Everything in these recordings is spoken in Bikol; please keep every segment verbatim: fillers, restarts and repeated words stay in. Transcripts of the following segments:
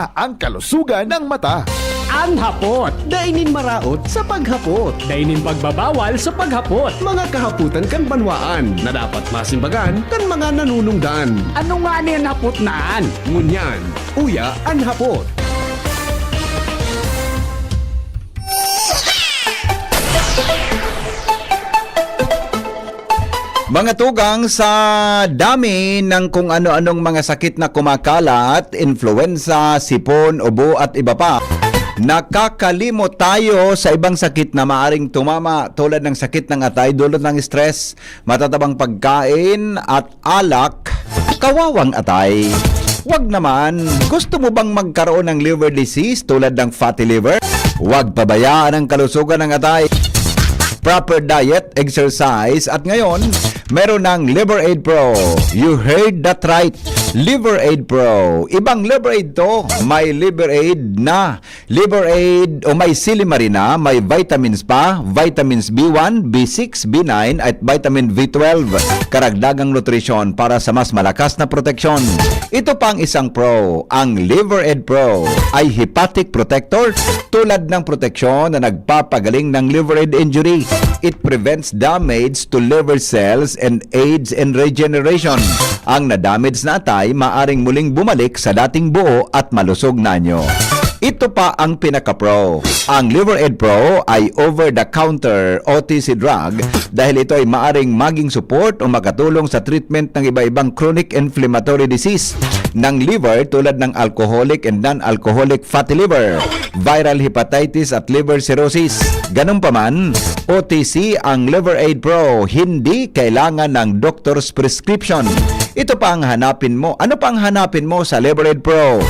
ang kalusugan ng mata. An hapot. Dai nin maraot sa paghapot. Dai nin pagbabawal sa paghapot. Mga kahapotan kan banwaan na dapat masimbagan kan mga nanunungdan. Ano ngani an hapot na an? Ngunyan, uya an hapot. Mga tugang, sa dami ng kung ano-anong mga sakit na kumakalat, influenza, sipon, ubo at iba pa, nakakalimot tayo sa ibang sakit na maaring tumama, tulad ng sakit ng atay dulot ng stress, matatabang pagkain at alak. Kawawang atay. Wag naman. Gusto mo bang magkaroon ng liver disease tulad ng fatty liver? Huwag pabayaan ang kalusugan ng atay. Proper diet, exercise, at ngayon, meron ng Liver Aid Pro. You heard that right. Liver Aid Pro. Ibang Liver Aid to. May Liver Aid na. Liver Aid o may silimarina, may vitamins pa, vitamins B one, B six, B nine, at vitamin B twelve. Karagdagang nutrisyon para sa mas malakas na proteksyon. Ito pa ang isang pro. Ang Liver Aid Pro ay hepatic protector, tulad ng proteksyon na nagpapagaling ng liver aid injury. It prevents damage to liver cells and aids in regeneration. Ang na-damage na atay maaring muling bumalik sa dating buo at malusog na anyo. Ito pa ang pinaka-pro. Ang Liver Aid Pro ay over-the-counter, O T C drug, dahil ito ay maaring maging support o makatulong sa treatment ng iba-ibang chronic inflammatory disease ng liver, tulad ng alcoholic and non-alcoholic fatty liver, viral hepatitis at liver cirrhosis. Ganun pa man, O T C ang Liver Aid Pro, hindi kailangan ng doctor's prescription. Ito pa ang hanapin mo. Ano pa ang hanapin mo sa Liver Aid Pro?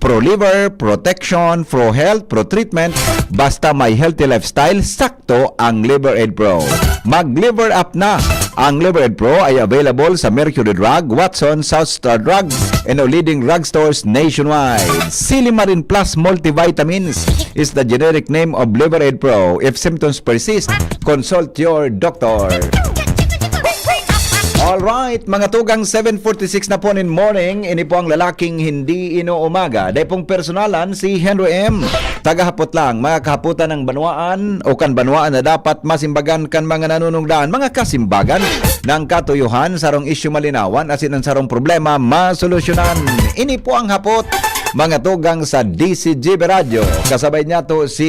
Pro liver, protection, pro health, pro treatment. Basta may healthy lifestyle, sakto ang Liver Aid Pro. Mag Liver Up na! Ang Liver Aid Pro ay available sa Mercury Drug, Watson, South Star Drug, and o leading drugstores nationwide. Silimarin Plus Multivitamins is the generic name of Liver Aid Pro. If symptoms persist, consult your doctor. Alright, mga tugang, seven forty-six na po nin morning. Ini po ang lalaking hindi inuumaga. Dai pong personalan, si Henry M. Tagahapot lang, mga kahapotan ng banwaan o kan banwaan na dapat masimbagan kan mga nanunungdan. Mga kasimbagan ng katuyuhan, sarong isyu malinawan, asin ang sarong problema masolusyonan. Ini po ang hapot, mga tugang sa D C G B Radyo. Kasabay niya to si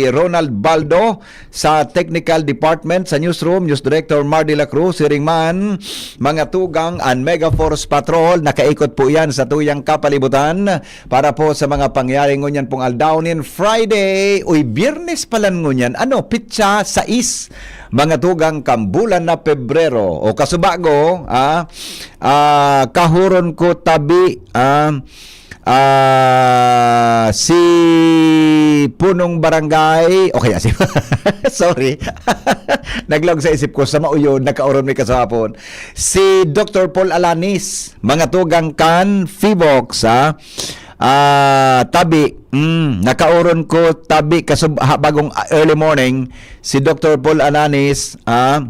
Ronald Baldo sa Technical Department, sa Newsroom, News Director Mar de la Cruz, siring man, mga tugang, an Mega Force Patrol, nakaikot po yan sa tuyang kapalibutan para po sa mga pangyayari ngunyan pong aldaw nin Friday, uy, Biyernes palan ngunyan, ano, pitsa sais, mga tugang, kan bulan na Pebrero, o kasubago, ah, ah, kahuron ko tabi, ah, Ah, si punong barangay, o kaya si, sorry. Naglaog sa isip ko, sa Mauyod, nakaoron mi kasahapon. Si Doctor Paul Alanis, mga tugang kan Fivox, ha? Ah, tabi, mm, nakaoron ko, tabi, kasub-, ha, bagong, ah, early morning, si Doctor Paul Alanis, ah,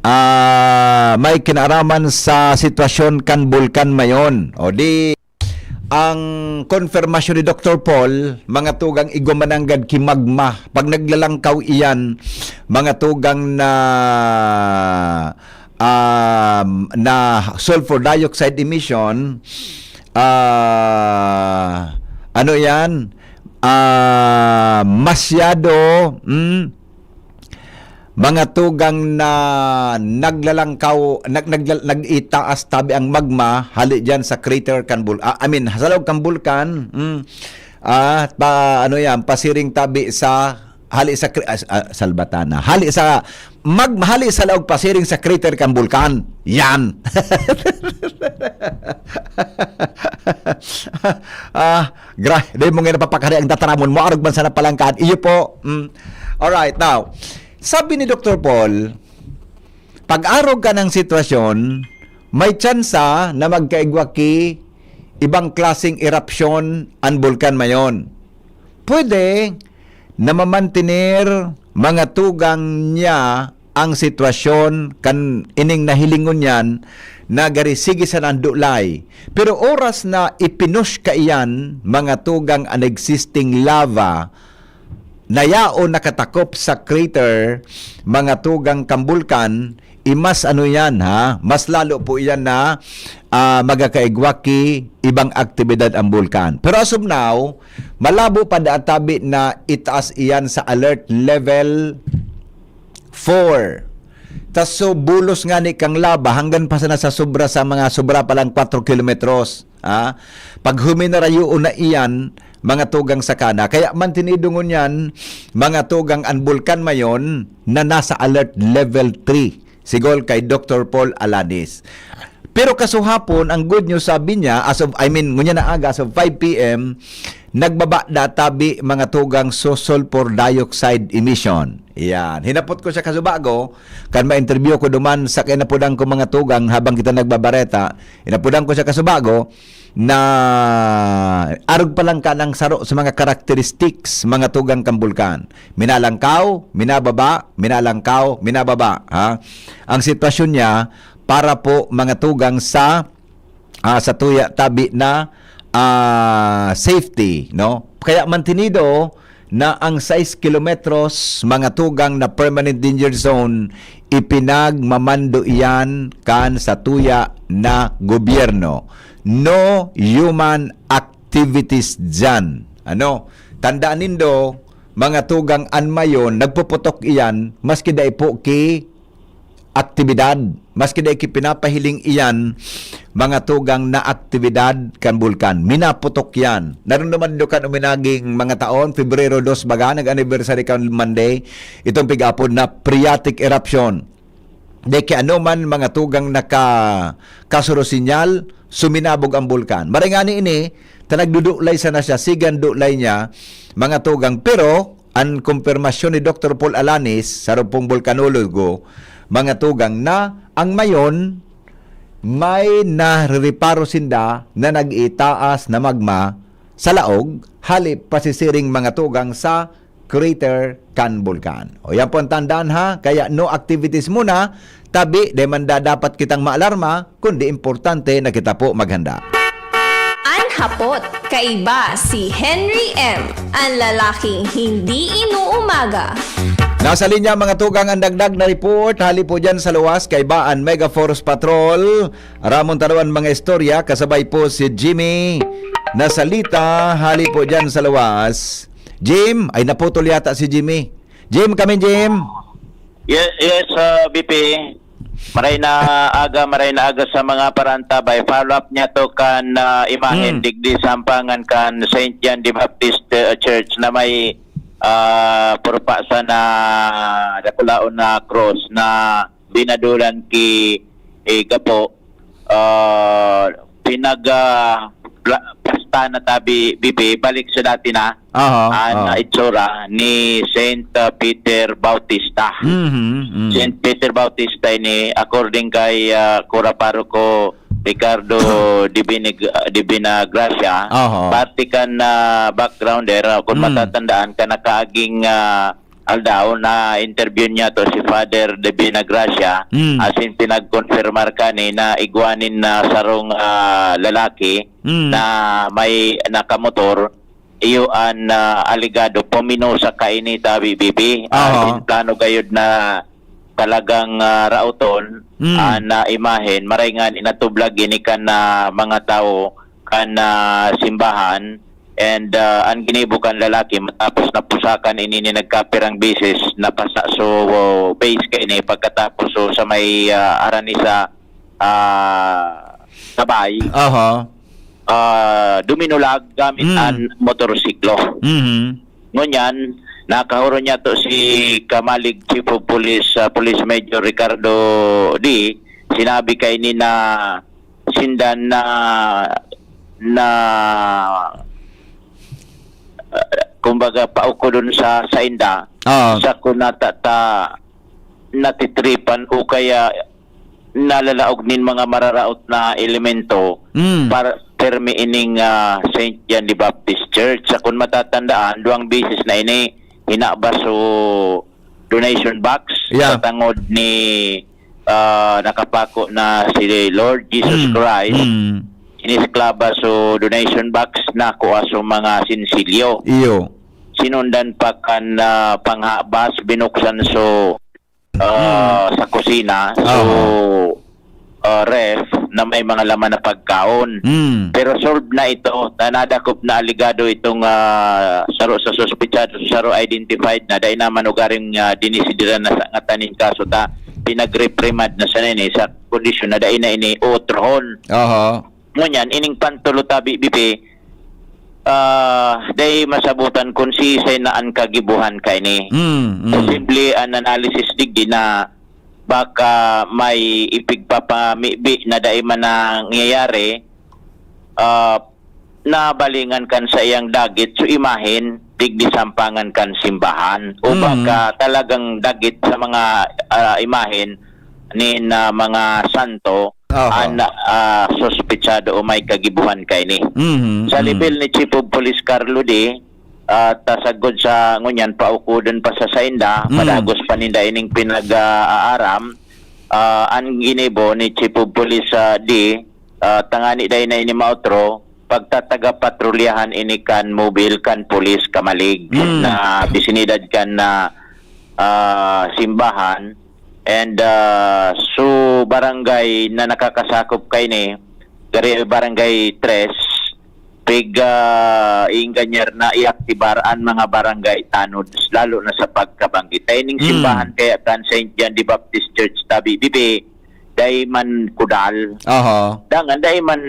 ah, may kinaaraman sa sitwasyon kan Bulkan Mayon. O di, ang konfirmasyon ni Doctor Paul, mga tugang, igwa mananggad ki magma. Pag naglalangkaw iyan, mga tugang, na, um, na sulfur dioxide emission, ah, ano yan? Ah, masyado, mm, mga tugang na naglalangkaw, nag-, nagla-, nag-itaas tabi ang magma, hali diyan sa crater kan bul-, ah, I mean, sa laog kan bulkan, mm, ah, pa, ano yan, pasiring tabi sa, hali sa cra-, ah, ah, salbatana, hali sa magma, hali sa laog pasiring sa crater kan bulkan. Yan. Ah, gra-, dai mo nga napapakari ang tataramon mo, arog man sana palangkaan. Iyo po. Mm. Alright, now, sabi ni Doctor Paul, pag-arog kan sitwasyon, may tsansa na magkaigwa ki ibang klaseng erupsyon an Bulkan Mayon. Pwede na mamantener mga tugang niya ang sitwasyon kan ining nahiling ngunyan na gari sige sana an dulay. Pero oras na ipinush kaiyan, mga tugang, an existing lava na yaon nakatakop sa crater, mga tugang, kan bulkan, i mas ano yan, ha? Mas lalo po iyan na, ah, magkakaigwa ki ibang aktibidad ang bulkan. Pero as of now, malabo pa daan tabi na itaas iyan sa alert level four. Tas so bulos ngani kan lava hanggan pa sana sa sobra, sa mga sobra pa lang kwatro kilometros. Ah, pag huminarayoon na iyan, mga tugang, sakana. Kaya mantinido ngunyan, mga tugang, an bulkan mayon na nasa alert level three, sigol kay Doktor Paul Alanis. Pero kasuhapon, ang good news, sabi niya, as of, I mean, ngunyan na aga, as of five p m, nagbaba na tabi, mga tugang, so sulfur dioxide emission. Yan. Hinapot ko siya kasubago, kan ma-interview ko duman sa kinapudan ko, mga tugang, habang kita nagbabareta, hinapudan ko siya kasubago, na arog pa lang kanang saro sa mga characteristics, mga tugang, kan bulkan. Minalangkaw, minababa, minalangkaw, minababa, ha? Ang sitwasyon niya para po, mga tugang, sa, ah, sa tuya tabi na, ah, safety, no? Kaya mantinido na ang sais kilometros, mga tugang, na permanent danger zone, ipinagmamando iyan kan sa tuya na gobyerno. No human activities diyan. Ano? Tandaan nindo, mga tugang, an mayon, nagpuputok iyan, maski dai po ki aktibidad, maski dai ki pinapahiling iyan, mga tugang, na aktibidad kan bulkan. Minaputok yan. Narumduman nindo kan uminaging mga taon, Febrero dos baga, nag-anniversary kan Monday, itong pig-apod na phreatic eruption. Dai ki anoman, mga tugang, naka-, kasurusinyal, suminabog ang bulkan. Maray ngani ini, ta nagdudulay sana siya, sige an dulay niya, mga tugang. Pero, an kumpirmasyon ni Doktor Paul Alanis, saro pong bulkanologo, mga tugang, na ang mayon, may narereparo sinda na nag-iitaas na magma sa laog, hali pasisiring, mga tugang, sa crater kan bulkan. O, yan po ang tandaan, ha. Kaya no activities muna, tabi, di man da-, dapat kitang maalarma, kundi importante na kita po maghanda. An Hapot, kaiba si Henry M, an lalaking hindi inuumaga. Nasa linya, mga tugang, ang dagdag na report. Hali po dyan sa luwas, kaiba an Mega Force Patrol. Ramon taro an mga istorya, kasabay po si Jimmy Nasalita. Hali po dyan sa luwas. Jim, ay, naputol yata si Jimmy. Jim, kami, Jim. Yes, yes, ah, B P. Maray na aga, maray na aga sa mga parantabay. Follow up niya to kan, ah, imahen Hmm. digdi sa ampangan kan Saint John the Baptist, ah, Church na may, ah, purpa sa na dakulaon na cross na binadulan ki, eh, gapo. Ah, pinag, ah, pla-, plasta na tabi, B P, balik sa dati na, Aha, an, ah, itsura ni Saint, ah, Peter Bautista. Mhm, mhm. Saint Peter Bautista ini, according kay, ah, Kura Paroko Ricardo Dibinig-, Dibinagracia, Aha. parte kan, ah, background there, ah, kung Mm. matatandaan ka, nakaaging, ah, aldaw na interview niya to si Father Divina Gracia, Mm. asin pinagkonfirmar kani na igwa nin na sarong, ah, lalaki Mm. na may nakamotor, iyo an, ah, alegado puminosa kaini tabi, B P. Ah, Aha. Asin plano gayod na talagang, ah, raoton Mm. an, ah, imahen, maray nga natublag ini kan, ah, mga tawo kan, ah, simbahan. And, ah, an ginibo kan lalaki, matapos napusakan ini nin nagkapirang beses, napasa so base kaini. Pagkatapos, so, sa may, ah, Aranisa, ah, Sabay, Aha. ah, duminulag gamit Mm. an motorsiklo. Mhm. Ngunyan, nakahuro niya to si Kamalig Chief of Police, ah, Police Major Ricardo D. Sinabi kaini na sinda na, na, ah, kumbaga, paukodon sa sainda, Oo. sa kunata ta natitripan o kaya nalalaog nin mga mararaot na elemento Mm. para permi ining, ah, Saint John the Baptist Church. Sa kun matatandaan, duwang beses na ini hinabas so donation box, yeah, sa tangod ni, ah, nakapako na si Lord Jesus, mm, Christ. Mm. Inisklaba so donation box na kua so mga sinsilyo. Iyo. Sinundan pa kan, ah, panghabas, binuksan so ah, mm, sa kusina. So, aha, ah, ref na may mga laman na pagkaon. Mm. Pero solved na ito, na nadakop na aligado itong, ah, saro sa suspetsado, saro identified na, dai naman ugaring, ah, dinisidiran na sa ngatanin kaso ta, pinag-reprimand na sa nini sa kondisyon na dai na ini utrohon. Aha. Ngunyan, ining pantulo tabi, bibi, ah, dai masabutan kun siisay na an kagibohan kaini. Mm, mm. Posible an analysis digdi na baka may ipigpapamibi na dai man nangyayari, ah, nabalingan kan saiyang dagit, so imahen, digdi sampangan kan simbahan. O, mm, baka talagang dagit sa mga, ah, imahen nin, ah, mga santo, aha, an, ah, suspetsado o may kagibohan kaini. Mhm, mm. Sa level ni Chief of Police Carlo D, ah, ta sagkod sa ngunyan, paukodon pa sa sainda, mm, padagos pa ninda ining pinag-aaram, ah, an ginibo ni Chief of Police, ah, D, ah, tangani dai na ini maotro, pagtatagapatrolyahan ini kan mobile kan pulis kamalig, mm, na bisinidad kan, ah, ah, simbahan. And, ah, so barangay na nakakasakop kaini, gari barangay tres, pig, ah, ingganyar na iaktibar an mga barangay tanod, lalo na sa pagkabanggit. Ay, ning, mm, simbahan kaya kan Saint John the Baptist Church, tabi, bibi, dai man kudal. Aha. Dangan, dai man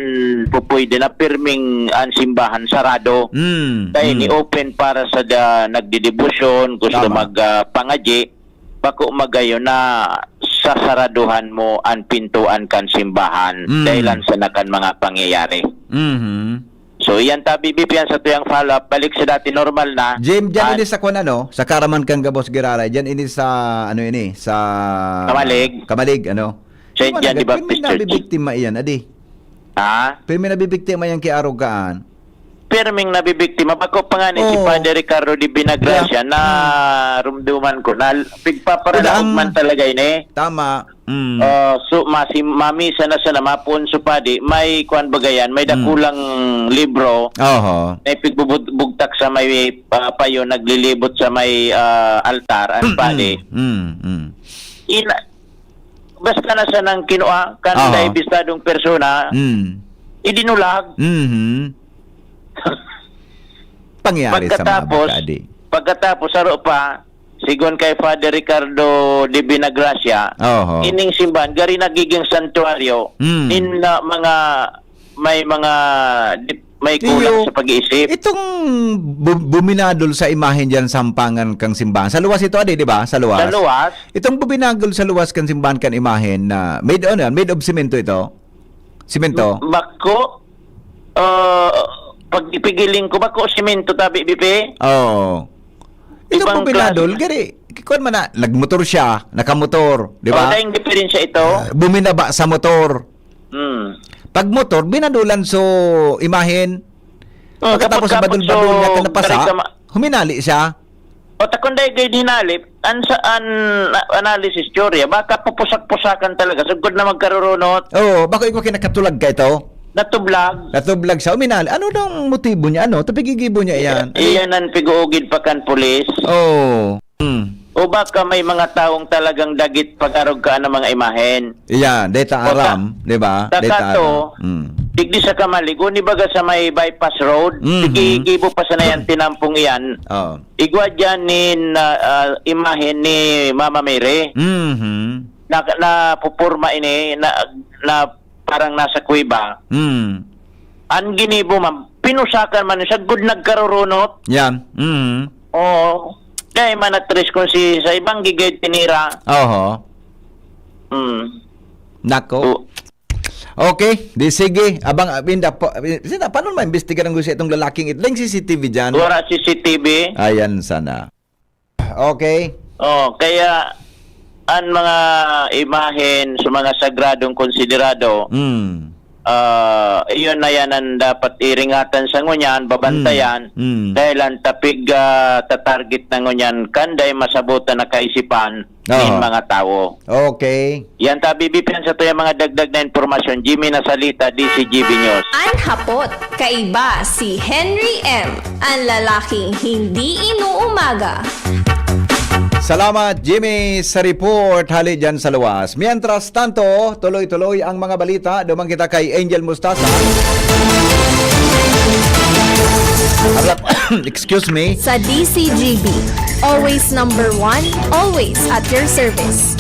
pupwede na pirming an simbahan sarado. Mm, dai ni, mm, open para sa da-, nagdedebosyon, gusto, tama, mag, ah, pangadyi, bako magayon na sasaraduhan mo an pintuan kan simbahan, mm, dahilan sana kan mga pangyayari. Mhm. So, iyan tabi, bipiyan sa tuyang follow-up, balik sa dati, normal na. Jim, dyan an ini sa kwan, ano, sa Karaman kang gabos giraray. Dyan ini sa, ano ini, sa Kamalig. Kamalig, ano. Saint Di ba John the naga-, Baptist Church. Pirmi nabibiktima iyan, adi. Ha? Pirmi nabibiktima iyan ki Arog kaan. Pirming nabibiktima. Bako pa nga ni si, oo, Father Ricardo de Vinagracia, yeah, na, hmm, rumduman ko na pigpaparalaog man talaga ini. Tama. Mm. Ah, so, masi-, mamisa na sana, mapoon so padi, may kuwan baga yan, may, mm, dakulang libro, oho, na ipigbubug-, bugtak sa may, ah, payo, naglilibot sa may, ah, altar, ang, mm, padi. Mm, mm. Ina-, basta na sanang kinua, kan, oho, dai bistadong persona, mm, idinulag. Mhm. Pangyari sa mga pagkatapos, barkadi. Pagkatapos, saro pa, sigon kay Father Ricardo de Vinagracia, oho, ining simbahan, gari nagiging santuaryo, mm, in, ah, mga, may mga dip-, may kulang, iyo, sa pag-iisip. Itong bu-, buminadol sa imahen diyan sa hampangan kang simbahan. Sa luwas ito, adi, di ba? Sa luwas? Sa luwas. Itong buminadol sa luwas kang simbahan kan imahen na made on, made of semento ito? Semento? M-, bako, ah, pag ipigiling ko, bako semento tabi, bipi? Oo. Itong ibang bubinadol, klase. Gari, kikuan man na, nagmotor siya, nakamotor, di ba? Oh, dahil diferensya ito. Ah, buminaba sa motor. Hmm. Pag motor, binadulan so imahen. Hmm, pagkatapos kapot-kapot, badul-badul so, niya, napasa, gari ka ma- huminali siya. O, ta kun dai gayud hinalip, an sa, an, a-, analysis, teorya, baka pupusak-pusakan talaga, sugod na magkarurunot. Oo, bako igwa kinakatulag ka ito? Natublag. Natublag siya, uminali. Ano daw ang motibo niya? Ano? Tapigigibo niya iyan? Ano? Iyan ang pig-uugid pa kan pulis. Oo. Hmm. O baka may mga taong talagang dagit pag-arog ka ng mga imahen. Iya, deta aram, di ba? O ta-, deta aram. Mm. Digdi sa Kamalig, o ni baga sa may bypass road, mhm, sige, gibo pa sana yan, tinampong iyan. Oo. Igwa diyan nin, ah, ah, imahen ni Mama Mary. Mhm. Na, na pupurma ini, na, na parang nasa kuweba. Mm. Ang ginibo man, pinusakan man, sagkod nagkarurunot. Yan. Mm. Oo. Kaya man, at least, kung si, sa ibang gigay tinira. Oho. Mm. Nako. O. Okay, di sige. Abang, abinda po, sina, paano maimbestigaran ko sa itong lalaking ito? Lang C C T V dyan? Wala C C T V. Ayan sana. Okay. Oh, kaya an mga imahen sa mga sagradong konsiderado, mm, Ah, iyon na yan ang dapat iringatan sa ngunyan, babantayan, Mm, mm. dahil ang tapig, ah, tatarget na ngunyan, kanday masabutan na kaisipan nin Oho. mga tawo. Okay. Yan ta, B B P, an satuyang mga dagdag na impormasyon. Jimmy Nasalita, D C G B News. An hapot, kaiba si Henry M, an lalaking hindi inuumaga. Salamat, Jimmy, sa report hali dyan sa luwas. Mientras tanto, tuloy-tuloy ang mga balita. Duman kita kay Angel Mustasa. Harap, excuse me. Sa D C G B, always number one, always at your service.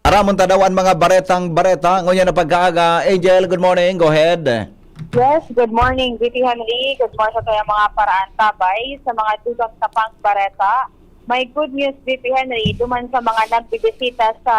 Aramon ta daw an mga baretang bareta ngunyan na pagkaaga. Angel, good morning. Go ahead. Yes, good morning, B P Henry. Good morning sa tayong mga paraantabay sa mga dugang tapang bareta. May good news, B P Henry, duman sa mga nagbibisita sa,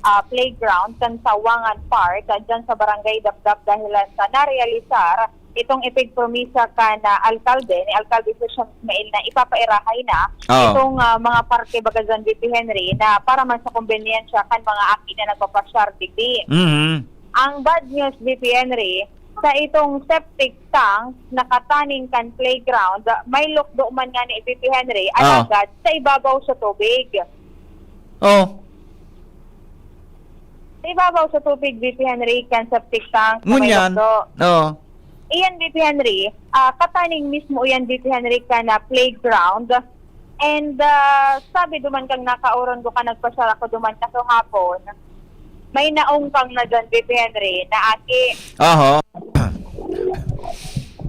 ah, playground kan Sawangan Park, ah, dyan sa Barangay Dapdap, dahilan sa narealisar itong ipigpromisa kan, ah, alkalde, ni Alkalde Fusham Ismail, na ipapairahay na Oo. itong, ah, mga parte baga dyan, B P Henry, na para man sa kombenyensya kan mga aki na nagpapasyar digdi. Mhm. Ang bad news, B P Henry, sa itong septic tank na kataning kan playground, may lukdo man nga ni B P Henry, Ah. alagad sa ibabaw sa tubig. Oh. Sa ibabaw sa tubig, B P Henry, kan septic tank na may Ngunyan. lukdo. Oh. Iyan, B P Henry, ah, kataning mismo iyan, B P Henry, ka na playground. And, ah, sabi duman kang nakaoron ko ka nagpasyar ako duman kaso hapon, may naungkang na dyan, B P Henry, na aki. Aha.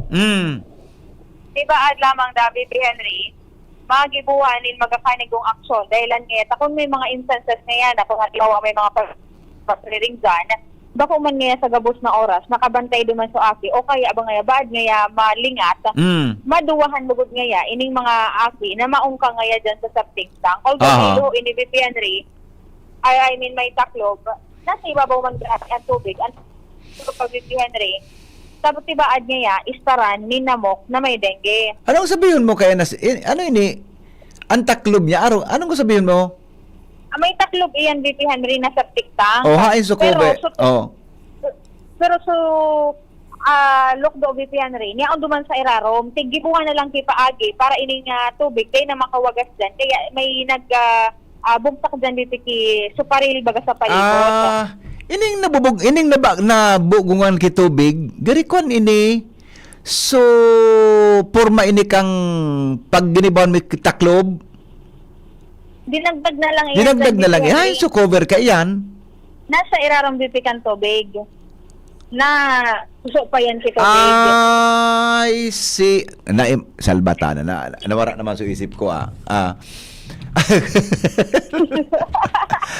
Mm. Di ba, ad lamang da, B P Henry, magibuhan nin magakanigong aksyon. Dahilan ngaya, ta kung may mga instances na yan, na kung halimbawa may mga pag-, pagriring dyan, bako man ngaya sa gabos na oras, nakabantay duman sa aki, o kaya ba ngaya, baad ngaya malingat, Mm. maduwahan lugod ngaya, ining mga aki na maungkang ngaya dyan sa septic tank. Although Aha. may luho ini, B P Henry, ay, I mean, may taklob, nasa ibabaw man grabe ang tubig, ang tubig, B P Henry, tapos tibaad ngaya, istaran, ninamok na may dengue. Anong sabihon mo kaya na si-, eh, ano ini? Ang taklob niya, aro, anong sabihon mo? Ah, may taklob iyan, B P Henry, na septic tank. Oh, hain sa Pero Kobe. su-, Oh. su-, pero su-, ah, lukdo, B P Henry, niyaon duman sa irarom, tiggibuhan na lang kipaagi para ining, ah, tubig, kaya na makawagas dyan. Kaya may nag, ah, ah, bugtak dyan dito ki Suparil, baga sa palibot. Ah, ining nabubog-, ining naba-, nabugungan ki tubig, gari kwan ini. So, porma ini kang pagginibahan mi taklob? Dinagdag na lang iyan Dinagdag dyan na lang. dito, Ay, Henry. So cover ka iyan. Nasa irarom dito kan tubig. Na, puso pa yan si tubig. Ay, si, na, salbata na, na, nawara naman sa isip ko, ah. Ah.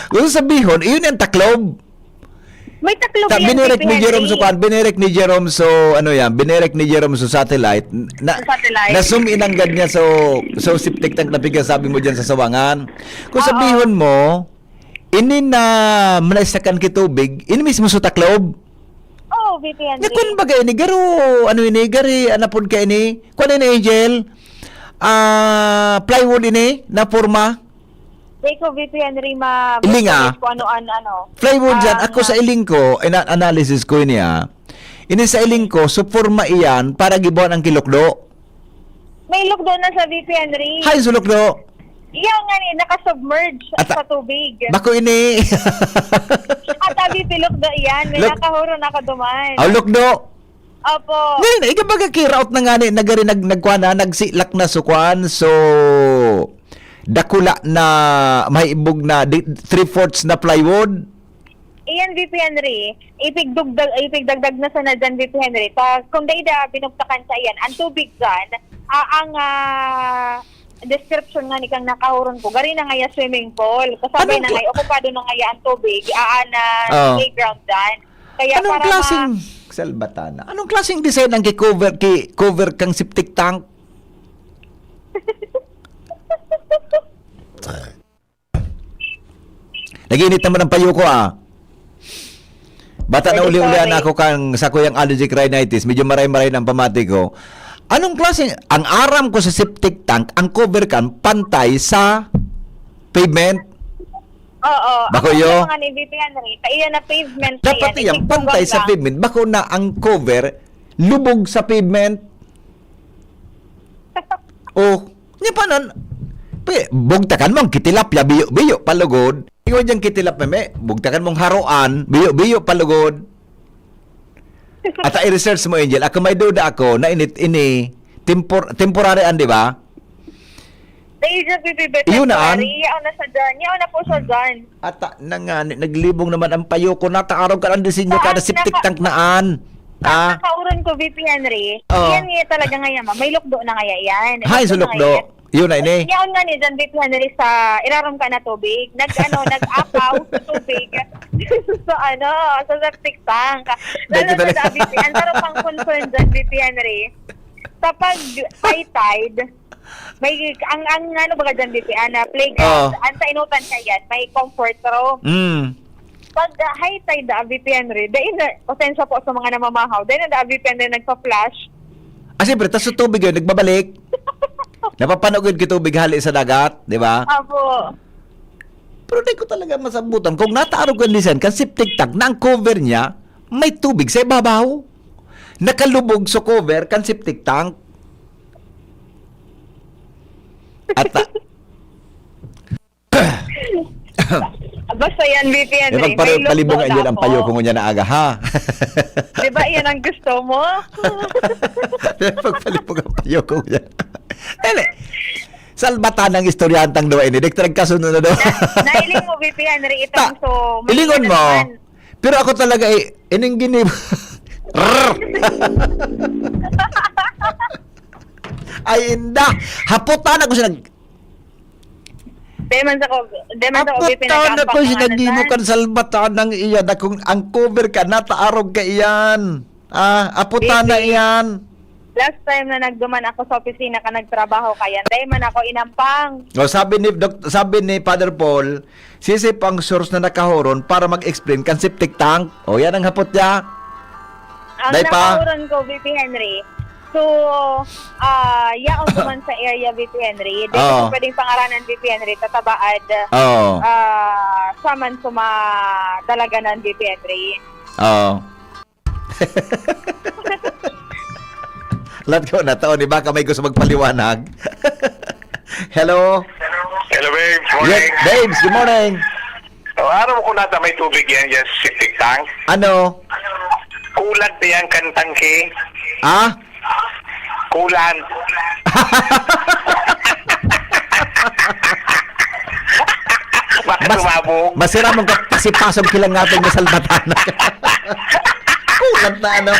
Gusto sabihon, iyon ang taklob. May taklob Ta-, yan, binirek ni P P Jerome Henry. So, kwan, binirek ni Jerome so, ano yan, binirek ni Jerome so satellite, na, Sa satellite. Na zoom in ang gad niya, so, so septic tank na piga sabi mo dyan sa Sawangan. Kung Oo. sabihon mo, ini na manaisakan ki tubig, ini mismo so taklob. Oo, B P Henry. Nga kung baga ini, garo, ano ini, gari, anapod ka ini? Kwan ini, Angel? Ah, plywood ini, na forma? Di ko, B P Henry, ma-, Ilinga. Kung ano, ano, ano. Plywood Ah, yan. Ako nga. Sa iling ko, ina-, analysis ko ini, ah. Ini sa iling ko, so forma iyan para gibuhan ang kilukdo. May lukdo na sa B P Henry. Hay, so lukdo. Iya nga ni, nakasubmerge Ata-, sa tubig. Bako ini. At sabi, pilukdo iyan. May Luk-, nakahuro na ako duman. Aw, lukdo. Opo. Ngayon, ikaw baga kiraot na nga ni, nagari, nag-, nagkuha na, nagsilak na so kwan. So, dakula na maibog na di-, three-fourths na plywood. Iyan, V P Henry, ipigdugdag, ipigdagdag na sana dyan, V P Henry. Ta, kung dai da binugtakan sa iyan, ang tubig dyan, ah, ang, ah, description nga ni kang nakahuron ko, gari na ngaya swimming pool. Kasabay Anong na kla- ngaya, okupado na ngaya ang tubig, ah, na Oo. playground dyan. Kaya Anong para klaseng, ma- Salbatana? Anong klaseng design ang ki-cover, ki-cover kang septic tank? Nag-init naman ang payo ko, ah. Bata na Pwede uli-ulian pare. Ako kang sa kuyang allergic rhinitis, medyo maray-maray na ang pamati ko. Anong klase, ang aram ko sa septic tank, ang cover kan pantay sa pavement? Oo. Bako ang iyo? Mga ni V P Henry, kaiya na pavement na Dapat yan, iyang pantay sa pavement. Bako na ang cover, lubog sa pavement. Oh, niya pa nan, pe, bugtakan mong kitilapya, biyo-biyo, palugod. Ikaw diyang kitilapya, me, bugtakan mong haroan, biyo-biyo, palugod. At i-research mo, Angel. Ako may duda ako na init ini tempor-, temporary an, di ba? Dahil sa P P B Iyon na, an? Temporary, yaon na sa dyan. Yaon na po sa dyan. Ata na nga, ni-, naglibong naman ang payo ko. Nataarog ka ang disenyo kada septic tank na an. Ah? Nakauron ko, V P Henry. Oh. Yan nga talaga nga yan, ma. May lukdo na nga yan. Hay, so lukdo. Yun na ini. Yaon nga ni dyan, V P Henry, sa irarom ka na tubig. Nag, ano, nag-apaw sa tubig. So, ano, sa septic tank. Lalo na sa V P N. Pero pang concern dyan, V P Henry. Kapag high tide, may, ang, ang ano baga dyan, V P N, na playground, Oo. ang sa inutan siya yan, may comfort room. Mm. Pag, ah, high tide, ah, V P N rin, dahil na, pasensya po sa mga namamahaw, dahil na, ah, V P N rin nagpa-flash. Ah, siyempre, tas sa tubig yun, nagbabalik. Napapanog yun kay tubig hali sa dagat, di ba? Apo. Pero di ko talaga masabutan kung nataarog ang lisan kan septic tank na ang cover niya may tubig sa ibabaw. Nakalubog sa cover kan septic tank. At, ah, Basta yan, V P N, eh, May pagpali-, may palibong lukbo yan ang na payo ako. ko ngunyan na aga, ha? Di ba yan ang gusto mo? May pagpalibong ang payo ko ngunyan. Dali. Salbatan ang istoryantang duwa ini. Dek, tragkasunod na daw. Na, nailing mo, V P N, ri itong Ta-, so, may ilingon mo. naman. Pero ako talaga, eh, ining ginib-, Ay, inda. Haputan ako siya nag-, Deman sa ko, deman sa ko, Haputan ako siya nag-imo kan salbatan ng iyan. Akong ang cover ka, nataarog ka iyan. Ah, aputan na Bibi. iyan. Last time na nagduman ako sa opisina ka nagtrabaho ka yan, dai man ako inampang. O, sabi ni Doc-, sabi ni Father Paul, sisi pang source na nakahoron para mag-explain kan septic tank. O, yan ang hapot niya. Ang Dai pa. nakahoron ko, V P Henry. So, ah, yaon ko man sa area, V P Henry. Dai Oo. ko pwedeng pangaranan, V P Henry. Tatabaad, Oo. ah, sa man sumadalaganan, V P Henry. Oo. Lat ko na to, ni baka may gusto magpaliwanag. Hello? Hello, babes. Yes, Morning. babes, good morning. O, aram mo kung nata may tubig yan, yan sa septic tank? Ano? Kulat na yan, kan tangke. Ah? Kulan. Baka Mas-, sumabog. Masira mong kapasipasong kilang natin na salbatan. Kulat na ano.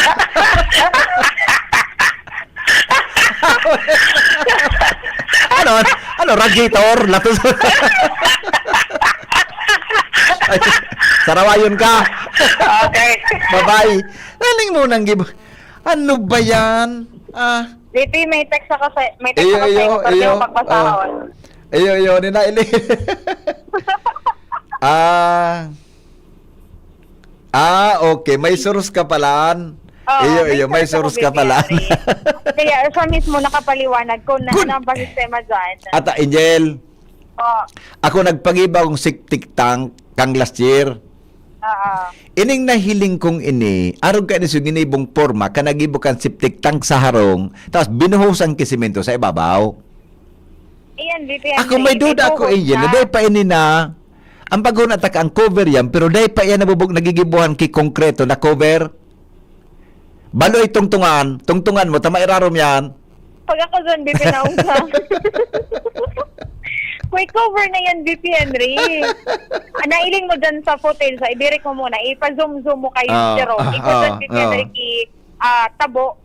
Ano? Ano? Radiator? Latos? Ay, sarawayon ka. Okay. Bye-bye. Naling mo nang gib-, ano ba yan? Ah. J P, may text ako sa, may text Iyo, ako sa iyo, iyo, iyo. Pag basahon. Ah. Iyo, iyo, ni Naili. Ah. Ah, okay. May source ka palan. Oo, Iyo, may iyo, may source ako, source ka palan. Kaya siya mismo nakapaliwanag kung na-, Good. ano ang sistema dyan. Ata, Angel. Oo. Ako nagpagiba akong septic tank kang last year. Oo. Ining nahiling kong ini, arog ka ni sa ginibong porma, ka nagibo kan septic tank sa harong, tapos binuhusan ki semento sa ibabaw. Iyan, V P N Ako may Ray, duda may ako, buhos Angel, na na. dai pa ini na, ang bago na taka ang cover yan, pero dai pa yan nabubog nagigibuhan ki konkreto na cover. Balo ay tungtungan, tungtungan mo, tama irarom yan. Pag ako dyan, bipinaong sa Kuy, cover na yan, V P Henry. Ah, nailing mo dyan sa footage, sa ibirik mo muna, ipa-zoom-zoom mo kay Ah, Jerome. ah, Ikaw dyan, ah, V P Henry, ah. ki, ah, tabo.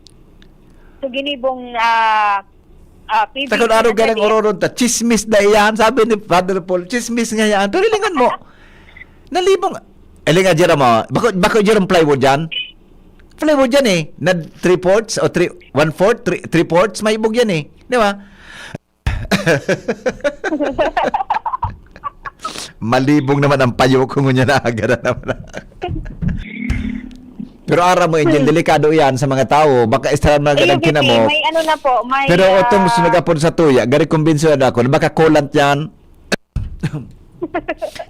So, ginibong, ah, ah, P B Sa kun ano na galing dali. Ororon ta, chismis na iyan, sabi ni Father Paul, chismis nga yan. Pero lingan mo, nalibong, eh, linga, Jerome, oh. Bako, bako, Jerome, plywood yan? Plywood yan eh. Na three-fourths o three, one-fourth, three, three-fourths, may ibog yan eh. Di ba? Malibong naman ang payo ko ngunyan na aga na naman. Pero ara mo, Angel, Hmm. delikado yan sa mga tao. Baka extra na Ayun, ganang kinamok. May ano na po, may, Pero ah, itong gusto nagapon sa tuya, gari kumbinsyado ako na baka kulant yan.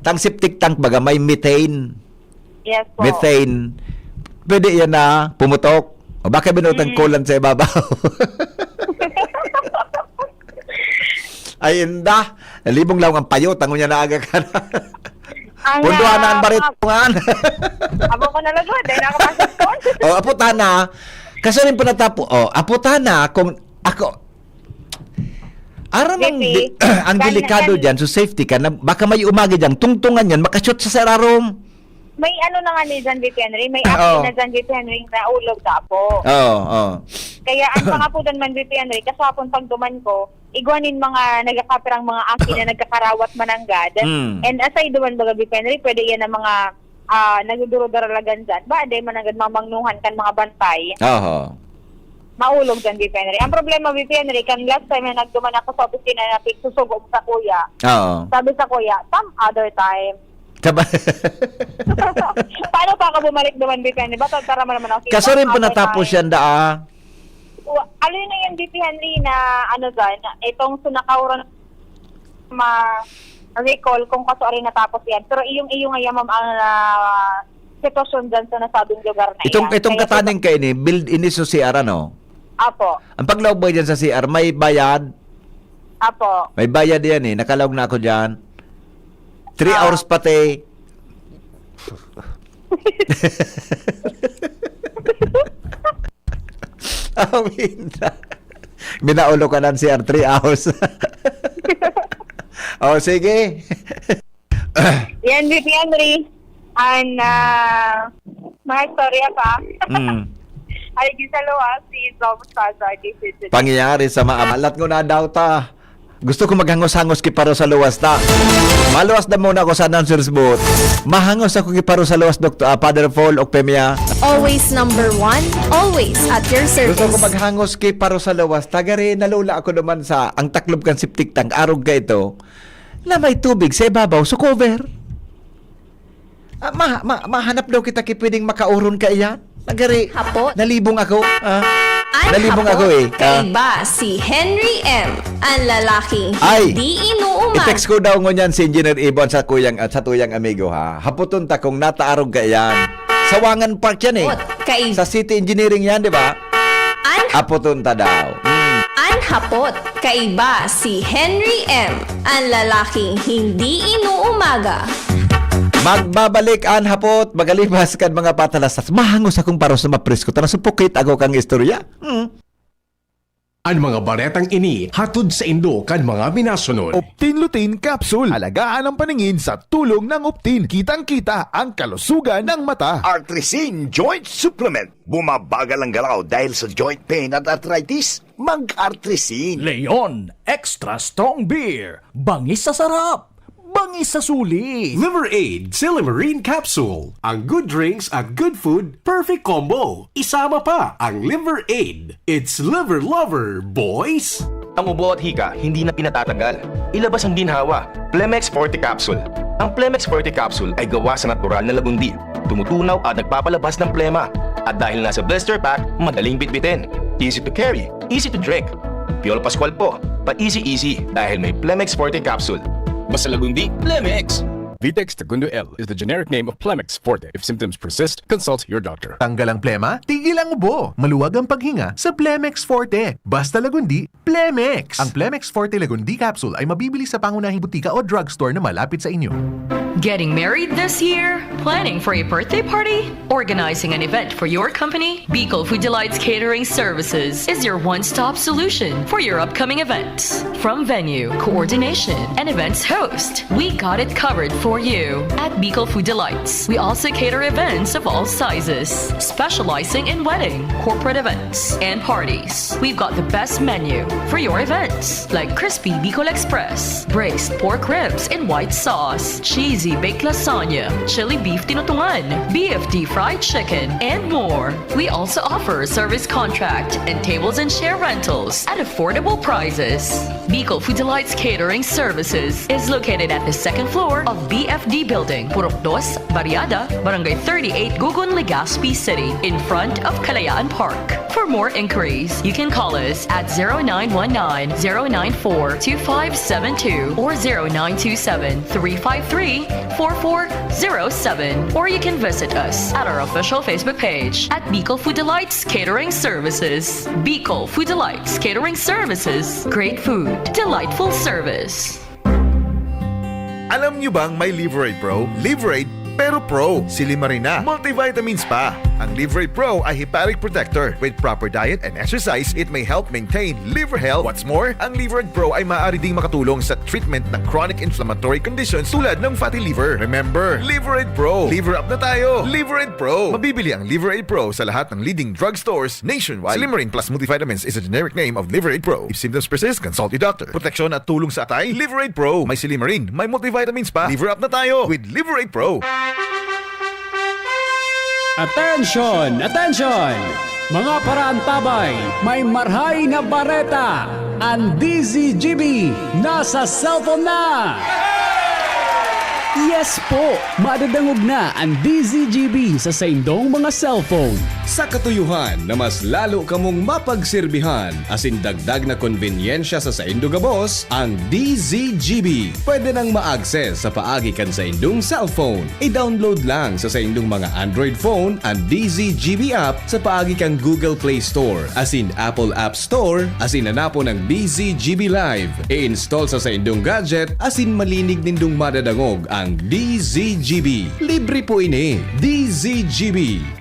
Tang septic tank baga may methane. Yes po. Methane. Pwede yan na pumutok. O baka binutang Mm. kulan sa ibabaw. Ay, inda. Libong lang ang payo. Tango niya na aga ka na. Ang, Punduhan na ang ah, baritungan. Abo ko na lagod. Dahil nakapasok ko. O, aputana. Kasi rin po natapo. O, aputana. Kung ako, aram ang, Bibi, di- ang kan- delikado kan- dyan, so safety ka, na baka may umagi dyan, tungtungan yan, makashoot sa sararom. May ano na nga ni John V P Henry, may Oo. akin na John V P Henry na ulog ka po. Oo, oo. Kaya ang pangapudan man V P Henry, kasapon pag duman ko, igwa nin mga nagkakapirang mga akin na nagkakarawat mananggad. Mm. And aside duman baga V P Henry, pwede yan ang mga ah, nagduduro-daralagan dyan. Ba, di mananggad mamangnuhan kan mga bantay. Oho. Maulog dyan, V P Henry. Ang problema, V P Henry, kan last time na nagduman ako sa opisina na pigsusugo sa kuya, Oo. sabi sa kuya, some other time. Kaba- Paano pa ako bumalik duman, V P Henry? Ba't tara mo naman ako? Kaso rin Some po other natapos time. Yan, daa. Wa- Ano yun na yan, V P Henry, na ano dyan, itong sunakauran ma recall kung kaso rin natapos yan. Pero iyong iyo nga yan, ma'am, ang ah, sitwasyon dyan sa nasabing lugar na Itong, yan. itong Kaya kataning kayo ni, build ini sa C R, ano? Apo. Ang paglaog ba dyan sa C R, may bayad? Apo. May bayad yan eh. Nakalaog na ako dyan. Three Ah. hours pati. Awin na. Minaulo ka ng C R three hours. O, sige. Yan, V P Henry. Ang ah, mga istorya pa. Mm. Ay, di sa luwas, si Thomas Pazar, di si Pangyayari sa maalat ko na daw ta. Gusto ko maghangos-hangos ki paro sa luwas ta. Maluwas na muna ako sa announcer's booth. Mahangos ako ki paro sa luwas, Doktor, ah, Father Paul, Ocpemia. Always number one, always at your Gusto ko service. maghangos ki paro sa luwas ta. Gari, nalula ako naman sa ang taklob kan septic tank. Arog ka ito. Na may tubig sa ibabaw, so cover. Ah, ma, ma, mahanap daw kita ki pwedeng makauron kaiyan. Nagari, Hapot. Nalibong ako. Ah, Ang nalibong hapot, ako eh. Ah, Kaiba si Henry M, ang lalaking Ay! hindi inuuman. I-text ko daw ngunyan si Engineer Ibon sa kuyang at sa tuyang amigo ha. Haputon ta kung nataarog kaiyan. Sa Wangan Park yan eh. Hapot, kaiba. Sa City Engineering yan, di ba? An, Haputon ta daw. Mm. An hapot, kaiba si Henry M, ang lalaking hindi inuumaga. Magbabalik an hapot, magalipas kan mga patalastas. Mahangos akong paros na mapresko. Tara, supukit ako kang istorya. Mm. An mga baretang ini hatod saindo kan mga minasunod. Optin Lutein Capsule. Alagaan ang paningin sa tulong ng Optin. Kitang-kita ang kalusugan ng mata. Artrisin Joint Supplement. Bumabagal ang galaw dahil sa joint pain at arthritis? Mag-Artrisin. Leon Extra Strong Beer. Bangis sa sarap. Bangis sa sulit. Liver Aid Silymarin Capsule. Ang good drinks at good food, perfect combo. Isama pa ang Liver Aid. It's Liver Lover, boys! Ang ubo at hika, hindi na pinatatagal. Ilabas ang ginhawa. Plemex Forte Capsule. Ang Plemex Forte Capsule ay gawa sa natural na lagundi. Tumutunaw at nagpapalabas ng plema. At dahil nasa blister pack, madaling bitbitin. Easy to carry, easy to drink. Piolo Pascual po, pa-easy-easy dahil may Plemex Forte Capsule. Basta lagundi, Plemex! Vitex Segundo L is the generic name of Plemex Forte. If symptoms persist, consult your doctor. Tanggal ang plema, tigil ang ubo. Maluwag ang paghinga sa Plemex Forte. Basta lagundi, Plemex! Ang Plemex Forte Lagundi Capsule ay mabibili sa pangunahing butika o drugstore na malapit sa inyo. Getting married this year? Planning for a birthday party? Organizing an event for your company? Bicol Food Delights Catering Services is your one-stop solution for your upcoming events. From venue, coordination, and events host, we got it covered for you. At Bicol Food Delights, we also cater events of all sizes, specializing in wedding, corporate events, and parties. We've got the best menu for your events, like crispy Bicol Express, braised pork ribs in white sauce, cheesy baked lasagna, chili beef tinutungan, B F T fried chicken, and more. We also offer service contract and tables and chair rentals at affordable prices. Bicol Food Delights Catering Services is located at the second floor of B F D Building, Purok Dos, Barriada, Barangay thirty-eight, Gugun, Legazpi City, in front of Kalayaan Park. For more inquiries, you can call us at zero nine one nine, zero nine four, two five seven two or zero nine two seven, three five three, four four zero seven. Or you can visit us at our official Facebook page at Bicol Food Delights Catering Services. Bicol Food Delights Catering Services. Great food, delightful service. Alam nyo bang may Liver Aid Pro? Liver Aid, pero Pro. Silimarin na. Multivitamins pa. Ang Liver Aid Pro ay hepatic protector. With proper diet and exercise, it may help maintain liver health. What's more, ang Liver Aid Pro ay maaari ding makatulong sa treatment ng chronic inflammatory conditions tulad ng fatty liver. Remember, Liver Aid Pro. Liver up na tayo. Liver Aid Pro. Mabibili ang Liver Aid Pro sa lahat ng leading drugstores nationwide. Silimarin Plus Multivitamins is a generic name of Liver Aid Pro. If symptoms persist, consult your doctor. Proteksyon at tulong sa atay, Liver Aid Pro. May silimarin, may multivitamins pa. Liver up na tayo with Liver Aid Pro. Attention! Attention! Mga paraantabay, may marhay na bareta! Ang D Z G B nasa cellphone na! Yes po! Madadangog na ang D Z G B sa saindong mga cellphone. Sa katuyohan na mas lalo kamong mapagserbihan asin dagdag na konbenyensya sa saindo gabos, ang D Z G B pwede nang ma-access sa paagi kan saindong cellphone. I-download lang sa saindong mga Android phone an D Z G B app sa paagi kan Google Play Store asin Apple App Store asin hanapon ang D Z G B Live. I-install sa saindong gadget asin malinig nindong madadangog ang D Z G B. Libre po ini. D Z G B.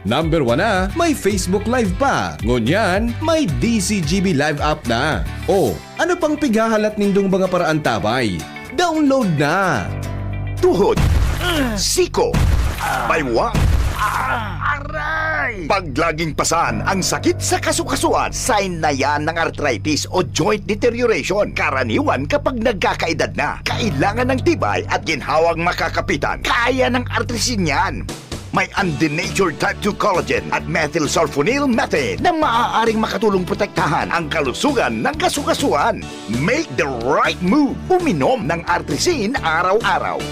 Number one na, may Facebook Live pa. Ngunyan, may D Z G B Live app na. O, ano pang pighahalat nindong mga paraantabay? Download na! Tuhod, siko, baywang, aray! Pag laging pasan ang sakit sa kasukasuan, sign na yan ng arthritis o joint deterioration. Karaniwan kapag nagkakaedad na, kailangan ng tibay at ginhawang makakapitan. Kaya ng artrisin yan. May undenatured type two collagen at methylsulfonyl methane na maaaring makatulong protektahan ang kalusugan ng kasukasuan. Make the right move. Uminom ng Artrisin araw-araw.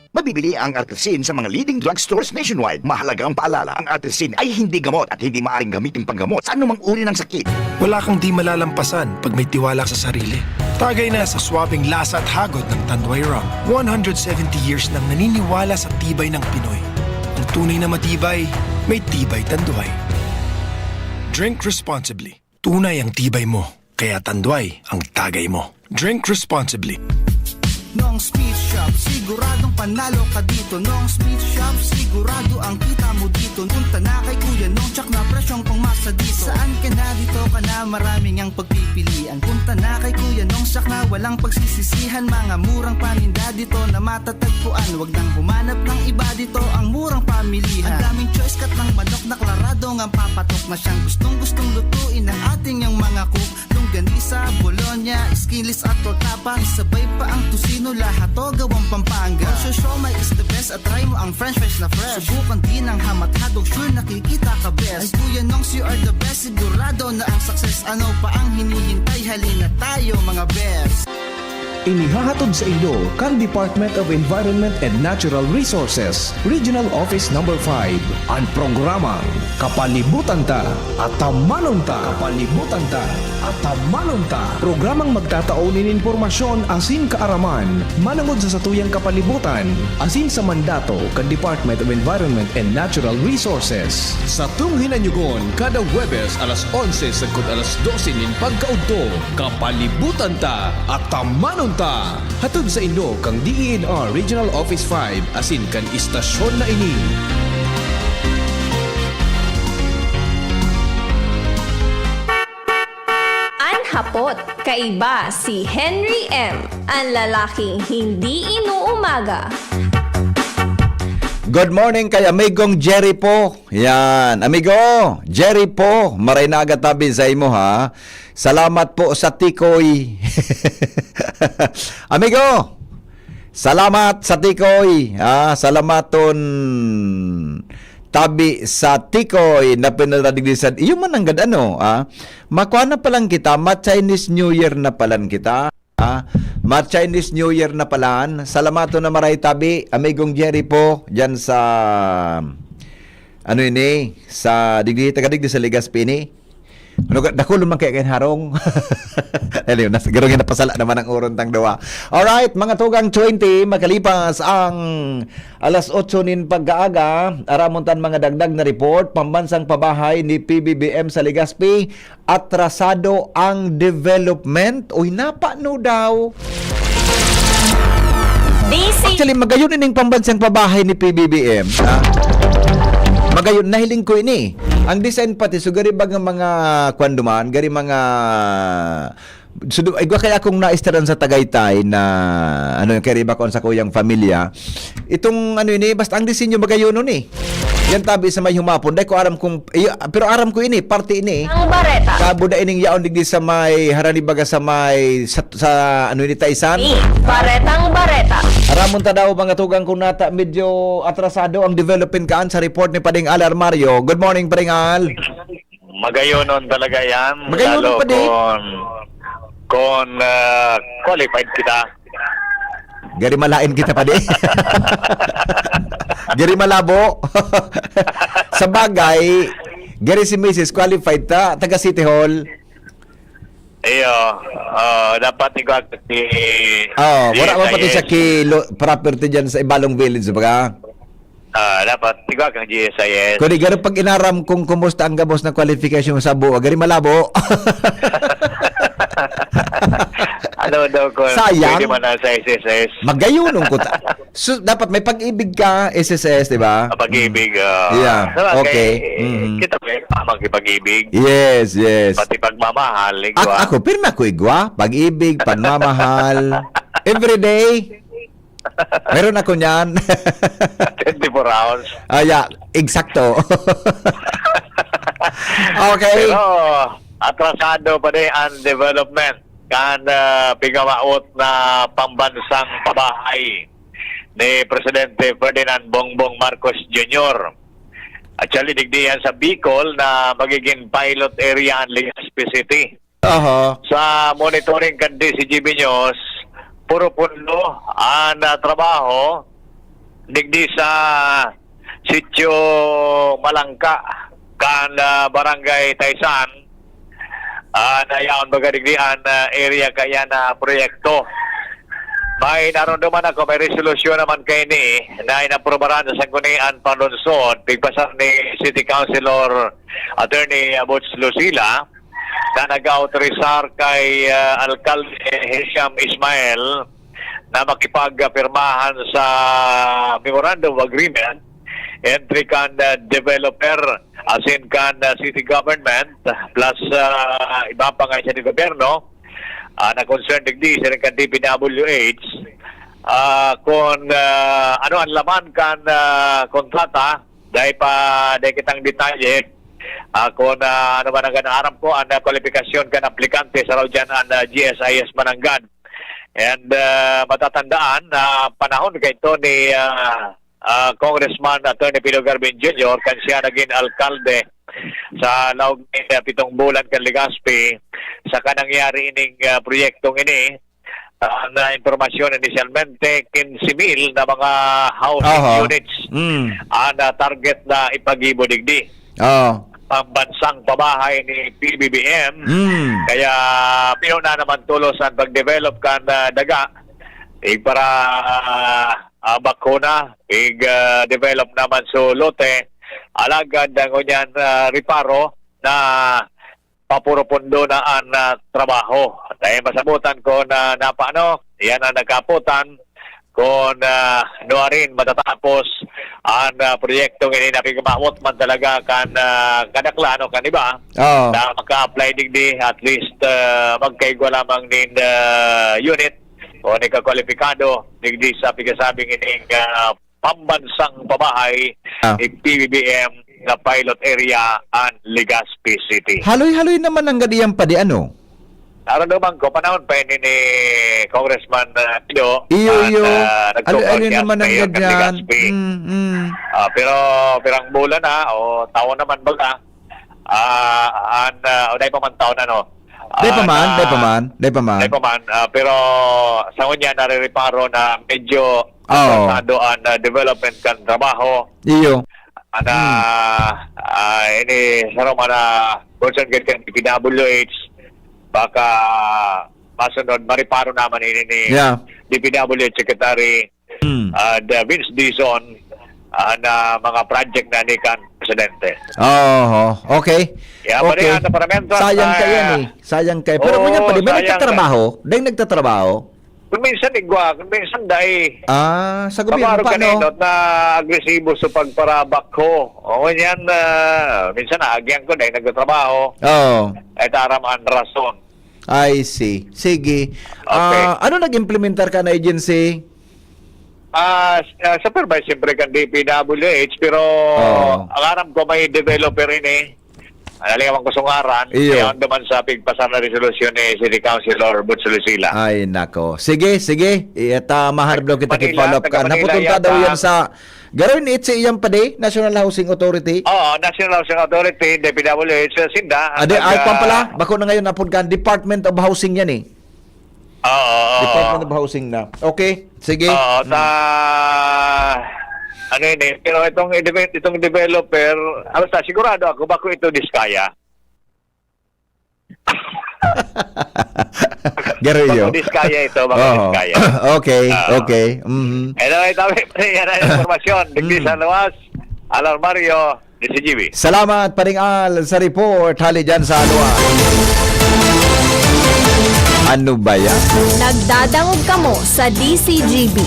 Mabibili ang Artrisin sa mga leading drugstores nationwide. Mahalagang paalala, ang Artrisin ay hindi gamot at hindi maaaring gamitin panggamot sa anumang uri ng sakit. Wala kang di malalampasan pag may tiwala sa sarili. Tagay na sa swabing lasa at hagod ng Tanduay Rum. One hundred seventy years nang naniniwala sa tibay ng Pinoy. Ang tunay na matibay, may tibay Tanduay. Drink responsibly. Tunay ang tibay mo, kaya Tanduay ang tagay mo. Drink responsibly. Nong Speed Shop, siguradong panalo ka dito. Nong Speed Shop, sigurado ang kita mo dito. Punta na kay Kuya Nong, tsak na presyong pangmasa dito. Saan ka na, dito ka na, maraming ang pagpipilian. Punta na kay Kuya Nong, tsak na walang pagsisisihan. Mga murang paninda dito na matatagpuan. Wag nang humanap ng iba dito, ang murang pamilihan. Ang daming choice, cut ng manok na klarado ngang papatok na siyang gustong-gustong lutuin ng ating yang mga cook. Longganisa, bologna, skinless at torta pa. Isabay pa ang tocino, lahat to gawang Pampanga. Ang siomai is the best at try mo ang french fries na fresh. Subukan din ang ham at hotdog, sure nakikita ka best. Ay Kuya Nongs, you are the best, sigurado na ang success. Ano pa ang hinihintay? Halina tayo mga best. Inihahatod saindo kan Department of Environment and Natural Resources, Regional Office Number five, an programang Kapalibutan Ta, Atamanon Ta. Kapalibutan Ta, Atamanon Ta. Programang magtatao nin impormasyon asin kaaraman manongod sa satuyang kapalibutan asin sa mandato kan Department of Environment and Natural Resources. Satong hinanyugon kada Huwebes alas onse sagkod alas dose nin pagkaudto. Kapalibutan Ta, Atamanon Ta! Hatod saindo kan D E N R Regional Office five asin kan istasyon na ini. An hapot, kaiba si Henry M, an lalaking hindi inuumaga. Good morning kay Amigong Jerry Po. Yan, amigo, Jerry Po, maray na aga tabi saimo ha. Salamat po sa tikoy. Amigo, salamat sa tikoy. Ah, salamaton tabi sa tikoy na pinaradigdisan. Iyo man nanggad ano, ah. Makwa na palan kita, ma-Chinese New Year na palan kita. Ah, ma-Chinese New Year na palan. Salamaton na maray tabi, Amigong Jerry po, diyan sa, ano ini, sa digdi, taga digdi sa Legazpi ini. Ano ka, dakulo man kaya kayan harong. Anyway, nas-, garong yan napasala naman ang uron tang duwa. Alright, mga tugang twenty, makalipas ang alas otso nin pagkaaga, aramon tan mga dagdag na report, pambansang pabahay ni P B B M sa Legazpi, atrasado ang development. Uy, napano daw? Busy. Actually, magayon ining pambansang pabahay ni P B B M, ha? Magayon, nahiling ko ini. Ang design pati, so gari ba nga mga, kwan duman, gari mga, so, du-, igwa kaya akong naistaran sa Tagaytay na, ano, yung kaya ba kung sa kuyang pamilya, itong, ano ini, basta ang disenyo magayon nun eh. Yan tabi sa may humapon. Dai ko aram kung, iyo, pero aram ko ini, parte ini. Ang bareta. Kabo da ining yaon digdi sa may, harani baga sa may, sa, sa, ano ini, Taisan? Ni, baretang bareta. Aramon ta daw, mga tugang, kung nata, medyo atrasado ang development kaan sa report ni Pading Al Armario. Good morning, Pading Al. Magayonon talaga yan, Magayonon lalo pa din. kung, kung, ah, qualified kita. Gari malain kita pa di. Gari malabo. Sa bagay, gari si Misis qualified ta, taga City Hall. Iyo, oh, dapat ikaw si Oh, wala mo pati sa G S I S. Kilo property diyan sa Ibalong Village, baga? Ah, dapat ikaw kang G S I S. Kundi garo pag inaram kung kumusta ang gabos na qualification sa buo, gari malabo. Ano daw kung Sayang. pwede man na sa S S S? Magayunon ko ta-, so, dapat may pag-ibig ka, S S S, di ba? Ah, pag-ibig, ah. Yeah, Sabagay, okay. Mhm. kita may pamag pag-ibig. Yes, yes. Pati pagmamahal, igwa. Ak-, ako, pirmi ako igwa. Pag-ibig, pagmamahal. Everyday. Meron ako niyan. Twenty-four hours. Ah, yeah. Eksakto. Okay. Pero atrasado pa din ang development kan, ah, pigawawot na pambansang pabahay ni Presidente Ferdinand Bongbong Marcos Junior. Actually, digdi yan sa Bicol na magiging pilot area ang Legazpi City. Aha. Sa monitoring kan D C G B News, puro pundo ang, ah, trabaho digdi sa Sitio Malangka kan, ah, Barangay Taisan. Ah, na yaon baga digdi an, ah, area kaya na proyekto. May narunduman ako, may resolusyon naman kaini na inaprubaran sa Sangguniang Panlungsod, pigpasar ni City Councilor Attorney Butch Lucila, na nag-autorizar kay, ah, Alkalde Hisham Ismael na makipagpirmahan sa Memorandum of Agreement entre kan, ah, developer, asin kan, ah, city government, plus, ah, iba pa nga siya ni gobyerno, ah, na concerned digdi, siring kan D P W H, ah, kung, ah, ano ang laman kan, ah, kontrata, dai pa, dai kitang detalye, ah, kung, ah, ano man ang gana. Aram ko, ang, ah, kwalipikasyon kan aplikante, saro diyan ang, ah, G S I S Mananggad. And, ah, matatandaan na panahon kay ito ni, ah, ah, Congressman Attorney Pino Garvin Junior, kan siya naging alkalde sa laog ni, ah, pitong bulan kan Legazpi, saka nangyari ining, ah, proyektong ini, ah, na impormasyon inisyalmente, quince mil na mga housing Aha. units Mm. ang, ah, target na ipagibo digdi. Oo. Pambansang pabahay ni P B B M. Mm. Kaya pinuna naman tulos ang pag-develop kan, ah, daga. Ig para, ah, ah, bakuna, ig, ah, develop naman sa lote. Alagad ang ngunyan, ah, reparo na papuro pundo na an, ah, trabaho. Dahil masabutan ko na napaano, yan ang nagkaputan. Kun, ah, nuarin matatapos an, ah, proyektong ini na pigmawot man talaga kan, ah, kadaklan o kan iba Oo. na maka-apply digdi, at least, ah, magkaigwa lamang nin, ah, unit o ni kakwalipikado digdi sa pigasabing ining, ah, pambansang pabahay Ah. ni P B B M na pilot area an Legazpi City. Haloy-haloy naman ang gadiyan pa di ano? Aram naman ko, panahon pa ini ni Congressman, ah, Pido, Iyo, at, iyo. ah, nagtubag Haloy-haloy niya naman sa ang mayor kan gadiyan. Legazpi. Mm, mm. Ah, pero pirang bulan na, o taon naman baga, ah, an, ah, o dai pa man taon, ano, Dai pa man, dai pa man, dai pa man. Dai pa man, ah, pero sa ngunyan, narireparo na medyo atrasado ang, ah, development kan trabaho. Iyo. Ana, ah, ini, sa Roma na, concern gid kan D P W H, baka masunod, mareparo naman ini ni Yeah. D P W H Secretary, Hmm. ah, the Vince Dizon, ah, na mga project na ni kan presidente. Oho, okay. Yeah, Okay. bali, ano, para mientras Sayang na, kaya ni. Sayang kaya. Pero Oo, kanya pa, di ba sayang nagtatrabaho? Dai nagtatrabaho? Kung minsan igwa, kung minsan dai. Ah, sa gobyerno Kabaro pa, no? kaninot na agresibo sa pagparabak ko. O, ngunyan, ah, minsan naagyan ko, dai nagtatrabaho. Oo. Ay, taram ang rason. I see. Sige. Okay. Ah, ano nag-implementar ka na agency? Ah, s-, ah, supervise siyempre kan D P W H, pero Oo. ang aram ko may developer ini. Alaliwan ko sa ngaran, Iyo. kaya duman sa pigpasar na resolusyon ni City Councilor Butch Lucila. Ay, nako. Sige, sige. Iyata, maharap daw kita Manila, ki-follow up taga ka. Manila Naputol ta daw yata. yan sa, garo ini sa iyang padi, National Housing Authority. Oo, National Housing Authority, D P W H, sinda, ang Ade, ay, nag-, kwan pala, ah, bako na ngayon, napod ka, Department of Housing yan eh. Oo, oo, Department oo. of Housing na. Okay, sige. Oo, Mm. ta-, ano yun eh, pero itong, itong developer, basta sigurado ako, bako ito diskaya. Garo Bako iyo. diskaya ito, bako Oo. diskaya. Okay, Oo. okay. Mhm. Anyway, tabi, yan ang impormasyon. Digdi Mm. sa luwas, Alar Mario, D C G B. Salamat, Paring Al, sa report. Hali dyan sa Alua. Ano ba yan? Nagdadangog kamo sa D C G B.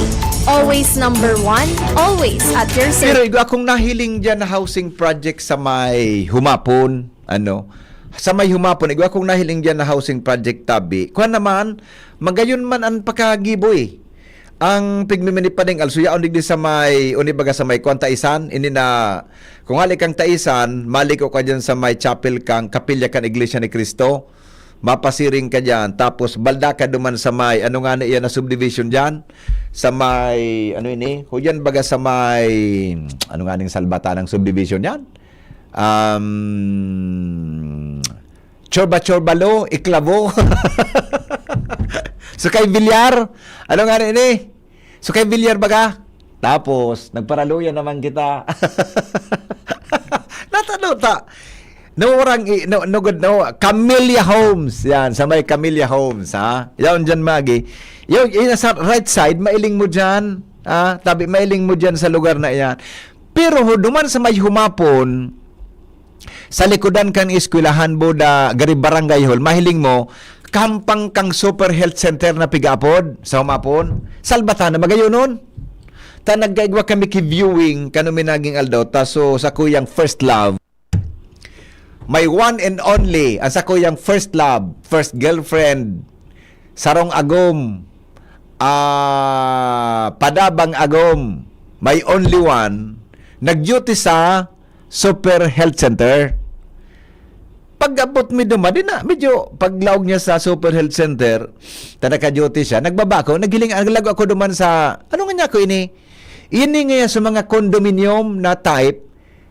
Always number one, always at your service. Pero igwa akong nahiling dyan na housing project sa may Humapon, ano, sa may Humapon, igwa akong nahiling dyan na housing project tabi. Kuwan naman, magayon man ang pagkagibo eh. Ang pigmimini pa ding alsuyaon digdi sa may, uni baga sa may kuwan, Taisan, ini na, kung hali kang Taisan, maliko ka dyan sa may chapel kang Kapilya kan Iglesia ni Cristo, mapasiring ka dyan, tapos balda ka duman sa may, ano nga na iyan na subdivision dyan? Sa may, ano ini? Huyan baga sa may, ano nga ning salbatan ng subdivision dyan? Um, Chorba-chorba lo, iklabo. So, kay Villar, ano nga ini? So, kay Villar baga? Tapos, nagparaluya naman kita. Natano ta? No, orang i-, no, no, good, no. Camellia Homes, yan, sa may Camellia Homes, ha? Yan, dyan, Magi. Yung, yung sa right side, mailing mo dyan, ha? Tabi, mailing mo dyan sa lugar na yan. Pero, duman sa may Humapon, sa likodan kan eskwelahan, Buda, gari barangay hall, mahiling mo, kahampang kang Super Health Center na pigaapod sa Humapon, salbatan na magayonon. Ta nagkaigwa kami ki viewing, kano minaging aldaw, ta so, sa kuyang first love, may one and only, ang sa kuyang first love, first girlfriend, sarong agom, ah, padabang agom, may only one, nag-duty sa Super Health Center. Pag-abot mi duman, di na, medyo paglaog niya sa Super Health Center, ta naka-duty siya, nagbaba ako, naghiling, naglago ako duman sa, ano nga niya ako ini? Ini nga sa mga condominium na type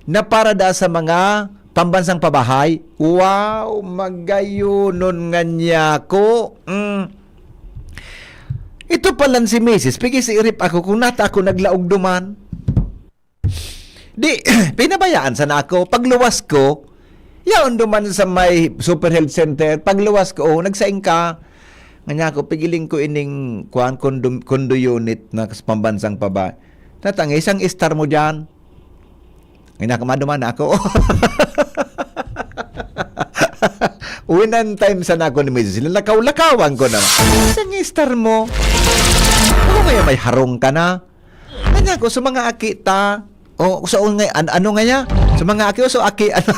na para da sa mga pambansang pabahay. Wow, magayonon nga niya ako. Mm. Ito palan si misis, pigi si irip ako kung nata ako naglaog duman. Di, pinabayaan sana ako. Pagluwas ko, yaon duman sa may Super Health Center. Pagluwas ko, oh, nagsaing ka. Nga niya ako, pigiling ko ining, kuwan, condo, condo unit na sa pambansang paba. Tatang, isang star mo dyan. Nga niya ako, maduman na ako. Winantime sana ako ni misis. Lakaw-lakawan ko naman. Isang star mo. Ano kaya may harong ka na? Kanya ko, sa mga aki ta, o, sa ungay, an-, ano nga niya? Sa mga aki, o sa aki, ano?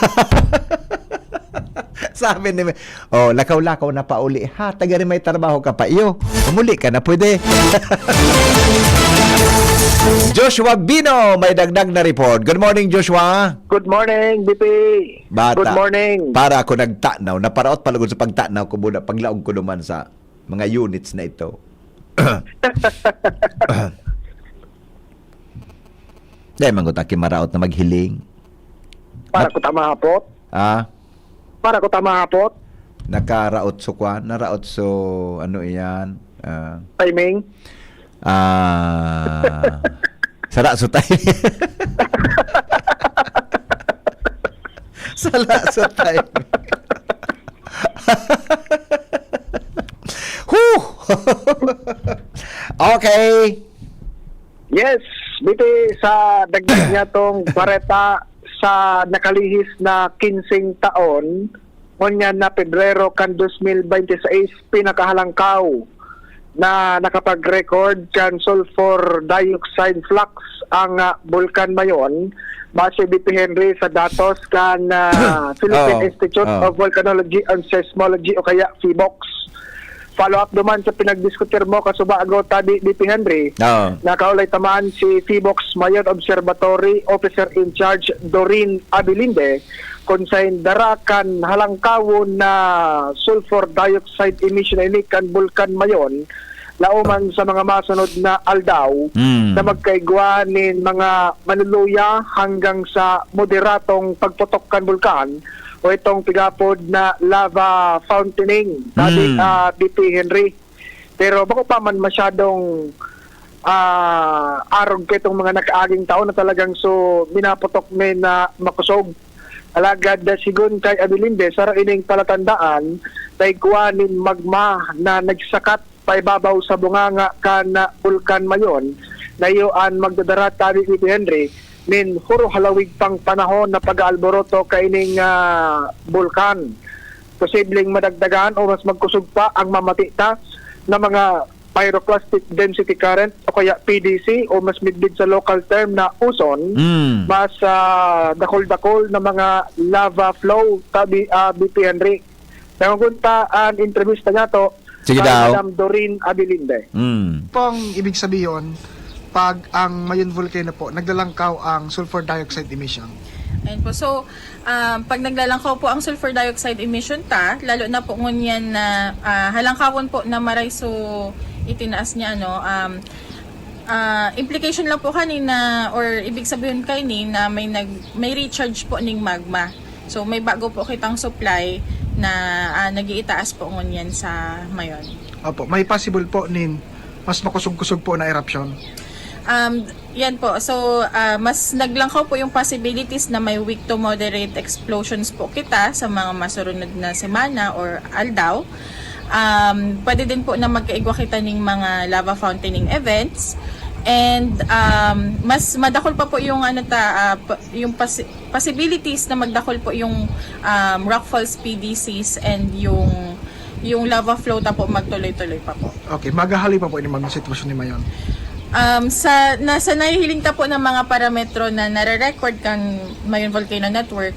Sabi ni, "Oh, lakaw-lakaw na pauli, ha? Tagari may trabaho ka pa, iyo. Umuli ka na, pwede." Joshua Bino, may dagdag na report. Good morning, Joshua. Good morning, B P. Bata. Good morning. Para ako nagtanaw, naparaot palugod sa pagtanaw ko, Buda, paglaog ko duman sa mga units na ito. Dahil man ko ta kimaraot na maghiling. Para Nat-, ko ta mahapot? Ah? Para ko ta mahapot? Nakaraot so kwan, naraot so, ano iyan? Ah, Timing? Ah, sara so timing. Sara so timing. Huh! Okay. Yes, biti sa dagdag niya tong kwarenta sa nakalihis na kinseng taon, ngunyan na Pebrero kan dos mil bente seis, pinakahalangkaw na nakapag-record kan sulfur dioxide flux ang, ah, Bulkan Mayon, base, B P Henry, sa datos kan, ah, Philippine Oo. Institute Oo. of Volcanology and Seismology o kaya PHIVOLCS. Follow up duman sa pinagdiskutir mo kasubago, tabi, B P Henry, Oo. nakaulay ta man si PHIVOLCS Mayon Observatory Officer in Charge Doreen Abilinde, kun saen dara kan halangkawon na sulfur dioxide emission na ini kan Bulkan Mayon, laoman sa mga masunod na aldaw Mm. na magkaigwa nin mga maluluya hanggang sa moderatong pagputok kan bulkan o itong pigapod na lava fountaining, sabi, Mm. ah, B P Henry. Pero bako pa man masyadong, ah, arog kaitong mga nakaaging taon na talagang so minaputok mi na makosog. Alagad, ah, sigon kay Abilinde, saro ining palatandaan na igwa nin magma na nagsakat paibabaw sa bunganga kan, ah, Bulkan Mayon, na iyo an magdadara, tabi, B P Henry, nin huro-halawig pang panahon na pag-aalboroto kaining, ah, bulkan. Posibleng madagdagan o mas magkusog pa ang mamati ta na mga pyroclastic density current o kaya P D C o mas midbid sa local term na uson, Mm. mas, ah, dakul-dakul na mga lava flow, tabi, ah, B P Henry. Nangungunta an entrevista niya to Sige kay daw. Madam Doreen Abilinde. Mm. Pong ibig sabihin, pag ang Mayon Volcano po, naglalangkaw ang sulfur dioxide emission? Ayun po. So, um, pag naglalangkaw po ang sulfur dioxide emission ta, lalo na po ngunyan na, ah, halangkawon po na maray so itinaas niya, ano, um, ah, implication lang po kanina or ibig sabihin kaini na may nag-, may recharge po ning magma. So, may bago po kitang supply na, ah, nag-iitaas po ngunyan sa Mayon. Opo, may possible po nin mas makusog-kusog po na eruption? Um, yan po. So, ah, mas naglangkaw po yung possibilities na may weak to moderate explosions po kita sa mga masurunod na semana or aldaw. Um, pwede din po na magkaigwa kita ning mga lava fountaining events. And, um, mas madakol pa po yung, ano ta, ah, pa-, yung pasi-, possibilities na magdakol po yung, um, rockfalls, P D Cs, and yung, yung lava flow ta po magtuloy-tuloy pa po. Okay, maghahaloy pa po ini mga sitwasyon ni Mayon? Um, sa, na, sa nahihiling ta po ng mga parametro na nare-record kan Mayon Volcano Network,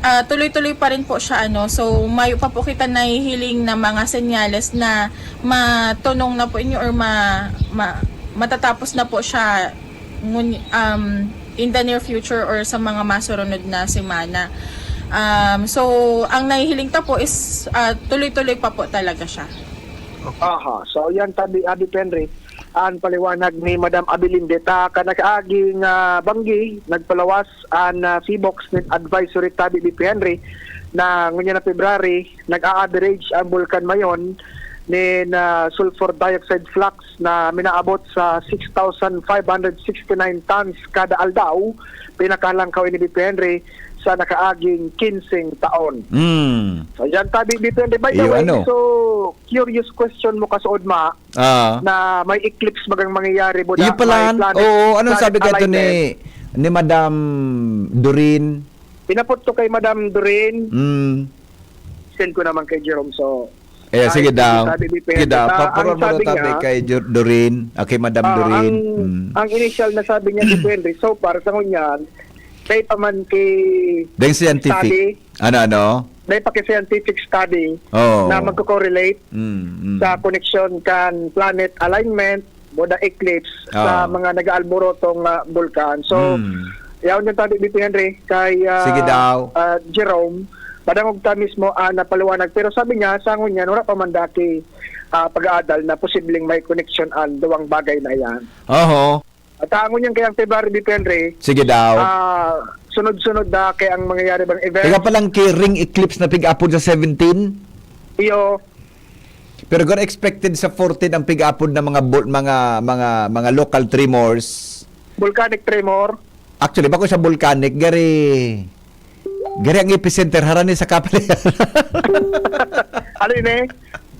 ah, tuloy-tuloy pa rin po siya, ano. So, mayo pa po kita nahihiling na mga senyales na matunong na po inyo or ma-, ma-, matatapos na po siya ngun-, um, in the near future or sa mga masurunod na semana. Um, so, ang nahihiling ta po is, ah, tuloy-tuloy pa po talaga siya. Okay. Aha. So, yan, tabi, Abi Penry, ang paliwanag ni Madam Abilinde. Ta, kan nakaaging, ah, banggi, nagpalawas an, ah, PHIVOLCS nin advisory, tabi, B P Henry, na ngunyan na February, nag-a-average ang Bulkan Mayon nin, ah, sulfur dioxide flux na minaabot sa six thousand five hundred sixty-nine tons kada aldaw, pinakalangkaw ini, B P Henry, sa nakaaging kinseng taon. Mm. So, yan, tabi, B P Henry. By the Iyo, way, ano? So, curious question mo kasuod, ma, Ah. na may eclipse bagang mangyayari, buda, Iyo pala, may planet, oo, anong planet sabi ka ito ni, alignment. ni Madam Doreen? Pinapot ko kay Madam Doreen. Mm. Send ko naman kay Jerome, so, Eh, ay, sige daw. sabi ni Sige Pedro, daw. ah, ang Paporward mo sabi daw, tabi, niya, kay Jor-, Doreen. Ah, kay Madam ah, Doreen. ang, Mm. ang initial na sabi niya, depende. So far, sa ngunyan, dahil pa man kay Dahil scientific. study, Ano, ano? dahil pa kay scientific study Oo. na magko-correlate Mm, mm. sa connection kan planet alignment, buda eclipse sa Ah. mga nag-aalborotong, ah, bulkan. So, Mm. yaon yung tabi, B P Henry, kay, ah, Sige daw. ah, Jerome, padangog ta mismo ang napaliwanag. Pero sabi niya, sa ngunyan, wala pa man dati, ah, pag-aadal na posibleng may connection ang duwang bagay na yan. Oho. At ang ngunyan kayang February, B P Henry, Sige daw. ah, Sunod-sunod na kaya ang mangyayari bang event. Teka pa lang, kay ring eclipse na pig-apod sa seventeen? Iyo. Pero garo expected sa fourteen ang pig-apod na mga bul-, mga, mga, mga local tremors. Volcanic tremor. Actually, bako sa volcanic, gari, gari ang epicenter, harani sa Kapalayan. Ano yun eh?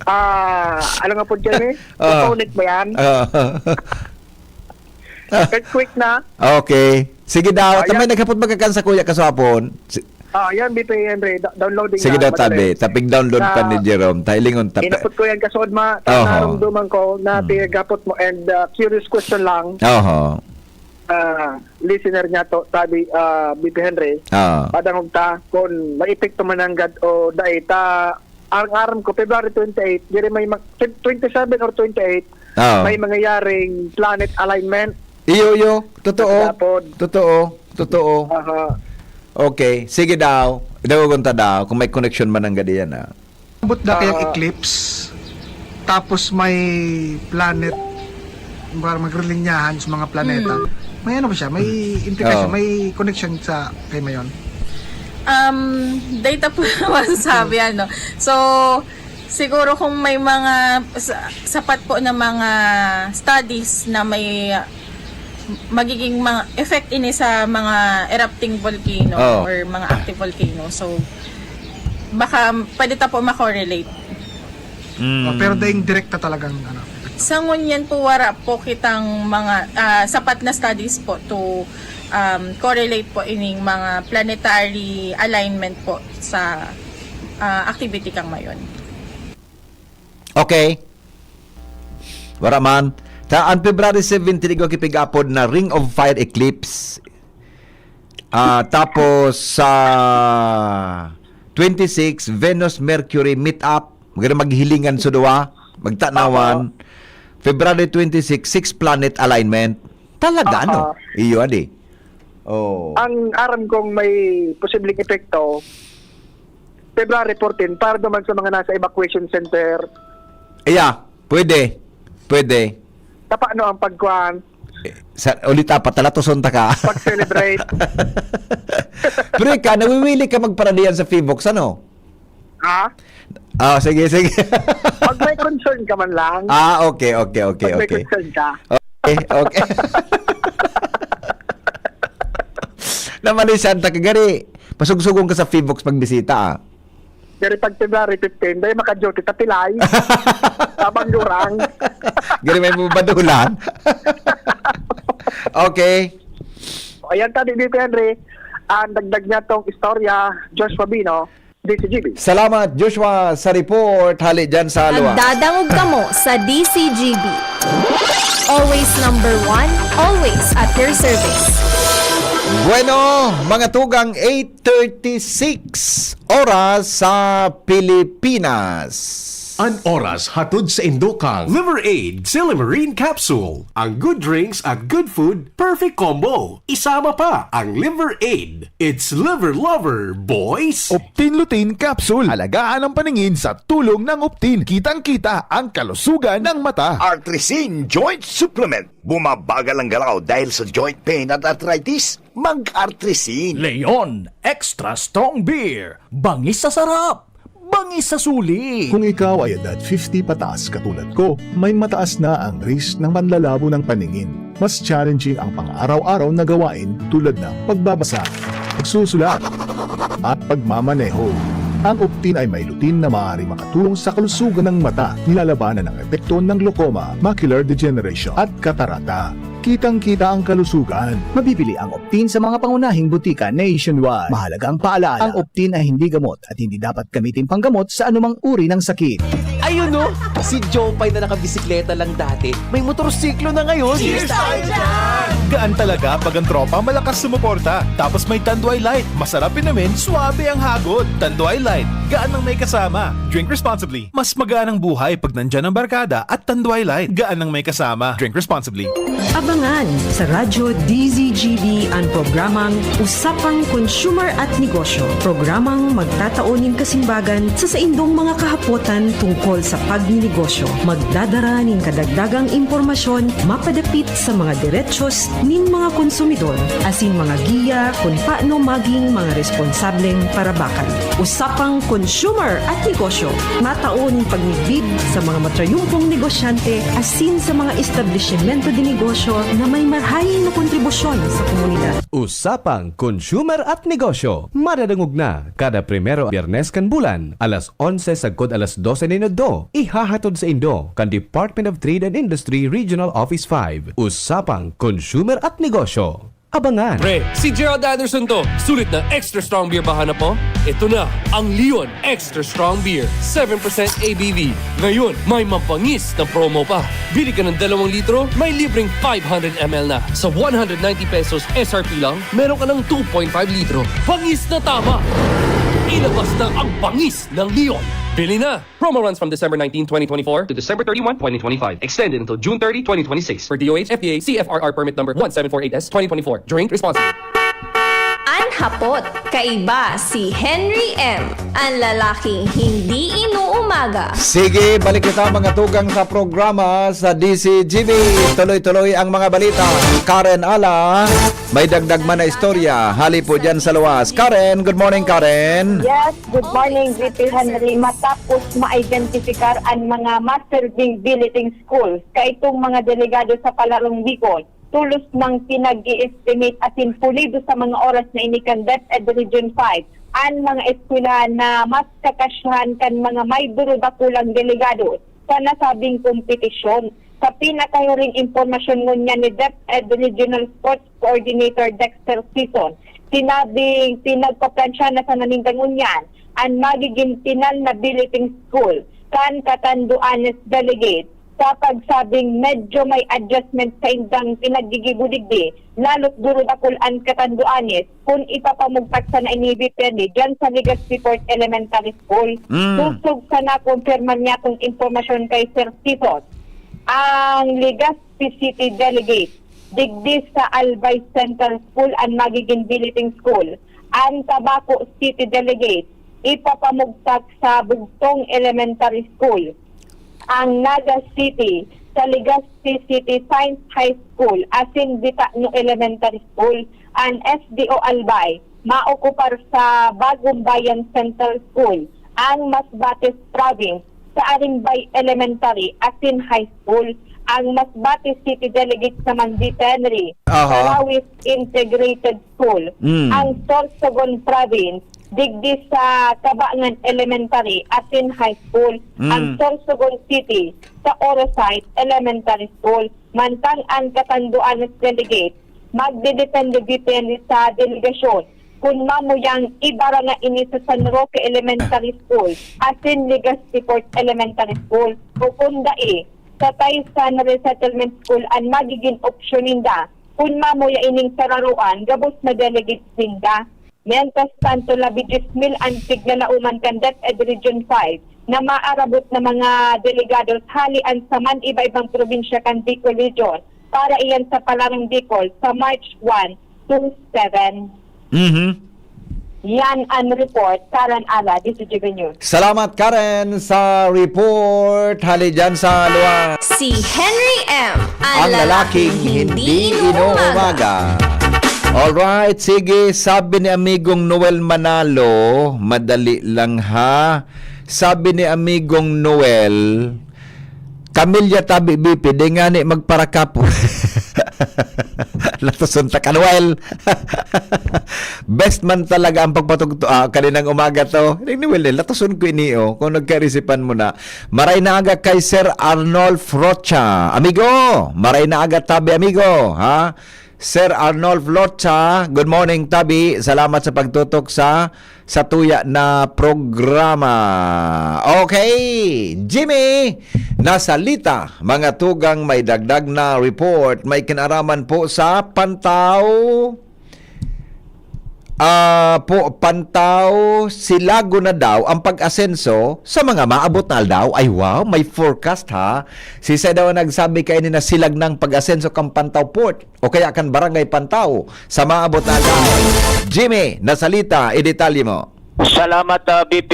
Ah, ano nga po dyan eh? Ah. Tectonic ba yan? Ah. Earthquake na. Okay. Sige daw. Ayan. Tamay naghapot magkakan sa kuya kaswapon. Si- Ah, yan, B P Henry. Da-, downloading Sige na, daw, madali. Tabi. Tapig download pa ni Jerome. Tailingon tapi. Inapot ko yan kasod ma. Oho. Narumduman ko na Hmm. pinagapot mo and, ah, curious question lang. Oho. Ah, listener niya to, sabi, ah, B P Henry, Ah. padangog ta kung may epekto man nanggad o dai ta, ang aram ko, February twenty-eight, diri may mag-, twenty-seven or twenty-eight, Ah. may mangyayaring planet alignment. Iyo, iyo. Totoo. Sa Japon. Totoo. Totoo. Aha. Okay. Sige daw. Idawagon ta daw kung may connection man nanggad iyan, ah. Abot na kayang Ah. eclipse, tapos may planet, para magrelinyahan sa mga planeta. Hmm. May ano ba siya? May implikasyon, Oh. may connection sa kay Mayon? Um, data po naman sabi, ano. So, siguro kung may mga sa-, sapat po na mga studies na may magiging mga effect ini sa mga erupting volcano Oh. or mga active volcano. So, baka pwede ta po makorelate. Mm. Oh, pero daing direkta talagang, ano, epekto. Sa ngunyan po, wara po kitang mga, ah, sapat na studies po to, um, correlate po ining mga planetary alignment po sa, ah, activity kang Mayon. Okay. Wara man. Ta, an February seventeen, igwa kipig-apod na Ring of Fire eclipse. Ah, tapos sa twenty-six, Venus, Mercury meet up. Maganda maghilingan sa duwa, magtanawan. Apo. February twenty-six, six planet alignment. Talaga, Apo. ano? Iyo, adi. Oh. Ang aram kong may posibleng epekto, February fourteen, para naman sa mga nasa evacuation center. Iya, pwede. Pwede. Tapano ang pagkuhan? Eh, sa, ulit apat, talatoson ta ka. Pag-celebrate. Pero ikaw, nawiwili ka magparadihan sa Fivox, ano? Ha? Ah, sige, sige. Pag may concern ka man lang. Ah, okay, okay, okay, Pag may okay. concern ka. Okay, okay. Namalisan ta ka, gari. Pasugsugon ka sa Fivox pagbisita, ah. Gari pag February fifteen, dahil maka-duty, tapilay. Tabang lurang. Gari may mabadulan. Okay. O, ayan, tabi, B P Henry. Ang dagdag niya tong istorya, Joshua Bino, D C G B. Salamat, Joshua, sa report. Hali dyan sa Alua. Nagdadangog kamo sa D C G B. Always number one, always at your service. Bueno, mga tugang, eight thirty-six oras sa Pilipinas. An oras hatod sa indokang Liver Aid Silimarine Capsule. Ang good drinks at good food, perfect combo. Isama pa ang Liver Aid. It's Liver Lover, boys! Optin Lutein Capsule. Alagaan ang paningin sa tulong ng Optin. Kitang-kita ang kalusugan ng mata. Artrisin Joint Supplement. Bumabagal ang galaw dahil sa joint pain at arthritis? Mag-Artrisin. Leon Extra Strong Beer. Bangis sa sarap. Bangis sa suli. Kung ikaw ay edad fifty pataas katulad ko, may mataas na ang risk ng panlalabo ng paningin. Mas challenging ang pang-araw-araw na gawain tulad ng pagbabasa, pagsusulat, at pagmamaneho. Ang Optin ay may lutein na maaaring makatulong sa kalusugan ng mata, nilalabanan ang epekto ng glaucoma, macular degeneration, at katarata. Kitang-kita ang kalusugan. Mabibili ang Optin sa mga pangunahing butika nationwide. Mahalagang paalaala, ang Optin ay hindi gamot at hindi dapat gamitin panggamot sa anumang uri ng sakit. Ayun, no? Si Jopay na nakabisikleta lang dati, may motorsiklo na ngayon. Cheers tayo dyan! Gaan talaga pag ang tropa malakas sumuporta. Tapos may Tanduay Light, masarap inumin, swabe ang hagod. Tanduay Light, gaan ng may kasama. Drink responsibly. Mas magaan ang buhay pag nandyan ang barkada at Tanduay Light, gaan ng may kasama. Drink responsibly. Abangan sa Radyo D Z G B an programang Usapang Consumer at Negosyo, programang magtatao nin kasimbagan sa saindong mga kahapotan tungkol sa pagninegosyo. negosyo. Magdadara nin kadagdagang impormasyon mapadapit sa mga derechos nin mga konsumidor, asin mga giya kun paano maging mga responsableng parabakan. Usapang Consumer at Negosyo, matao nin pagmidbid sa mga matrayumpong negosyante asin sa mga establisimento de negosyo na may marahay na kontribusyon sa komunidad. Usapang Consumer at Negosyo, madadangog na kada primero Biyernes kan bulan, alas onse sagkod alas dose nin udto. Ihahatod saindo kan Department of Trade and Industry Regional Office five. Usapang Consumer at Negosyo. Abangan! Pre, si Gerald Anderson to. Sulit na extra strong beer ba hanap mo? Ito na, ang Leon Extra Strong Beer, seven percent A B V. Ngayon, may mabangis na promo pa. Bili ka ng dalawang litro, may libreng five hundred M L na. Sa one hundred ninety pesos S R P lang, meron ka ng two point five litro. Bangis na tama! Ilabas na ang bangis ng Leon. Bili na! Promo runs from December nineteen, twenty twenty-four to December thirty-one, twenty twenty-five. Extended until June thirty, twenty twenty-six. For D O H F D A C F R R permit number one seven four eight S twenty twenty-four. Drink responsibly. An hapot, kaiba si Henry M, an lalaking hindi inuumaga. Sige, balik kita, mga tugang, sa programa sa D C G B. Tuloy-tuloy ang mga balita. Karen Ala, may dagdag man na istorya. Hali po dyan sa luwas. Karen, good morning, Karen. Yes, good morning, V P Henry. Matapos ma-identify an mga mas serving billeting school, kaitong mga delegado sa Palarong Bicol, tolos nang pinag-i-estimate asin pulido sa mga oras na ini kan DepEd Region five an mga eskwelahan na mas kakasyahan kan mga may durudakulang delegado sa nasabing kompetisyon. Sa pinakahuring impormasyon ngunyan ni DepEd Regional Sports Coordinator Dexter Sison, sinabing pinagpaplansya na sana ninda ngunyan an magiging pinal na billeting school kan Catanduanes Delegate, sa pagsabing medyo may adjustment sa indang pinaggigibo digdi, lalo't durudakul an Catanduanes kun ipapamugtak sana ini depende diyan sa Legazpi Port Elementary School. Mm. Sosog sa nakumpirma niyatong impormasyon kay Sir Sison, ang Legazpi City Delegate digdi sa Albay Central School an magiging billeting school. An Tabaco City Delegate ipapamugtak sa Bugtong Elementary School. Ang Naga City sa Legazpi City Science High School asin Bitano Elementary School. An S D O Albay maokupar sa Bagong Bayan Central School. Ang Masbate Province sa Arimbay Elementary asin High School. Ang Masbate City Delegate naman si Henry Aha. Tarawis Integrated School. Mm. Ang Sorsogon Province, digdi sa Cabangan Elementary asin High School. Mm. Ang Sorsogon City sa Orosite Elementary School. Mantang an Catanduanes Delegate, magdedepende depende sa delegasyon kun mamuyang ibaranga ini sa San Roque Elementary School asin Legazpi Port Elementary School o kun dai, sa Taysan Resettlement School an magiging opsyon ninda kun mamuya ining sararoan gabos na delegates ninda. Mientras tanto, labi dyes mil an piglalauman kan DepEd Region five na maarabot na mga delegados hali an sa man iba-ibang probinsya kan Bicol Region para iyan sa Palarong Bicol sa March one to seven. Mhm. Yan ang report, Karen Ala, D C G B News. Salamat, Karen, sa report. Hali dyan sa luwa. Si Henry M, ang Ang lalaking lalaking hindi hindi inuumaga. inuumaga. Alright, sige, sabi ni amigong Noel Manalo, madali lang ha. Sabi ni amigong Noel, Camilla tabi, B P, di ngani magparakap. Latoson ta ka, Noel. Best man talaga ang pagpatugto, ah, kaninang umaga to. Ning Noel, eh, latoson ko ini, oh, kung nagkaisipan mo na. Maray na aga kay Sir Arnolf Rocha. Amigo, maray na aga tabi, amigo, ha? Sir Arnolf Rocha, good morning, tabi. Salamat sa pagtutok sa, sa tuya na programa. Okay, Jimmy, nasalita, mga tugang may dagdag na report. May kinaraman po sa Pantaw. Ah, po, Pantaw, silago na daw ang pag-asenso sa mga maabot na aldaw. Ay, wow, may forecast, ha? Si Sir daw ang nagsabi kaini na silag ng pag-asenso kang Pantaw Port o kaya kan Barangay Pantaw sa maabot na aldaw. Jimmy, nasalita, idetalye mo. Salamat, ah, B P.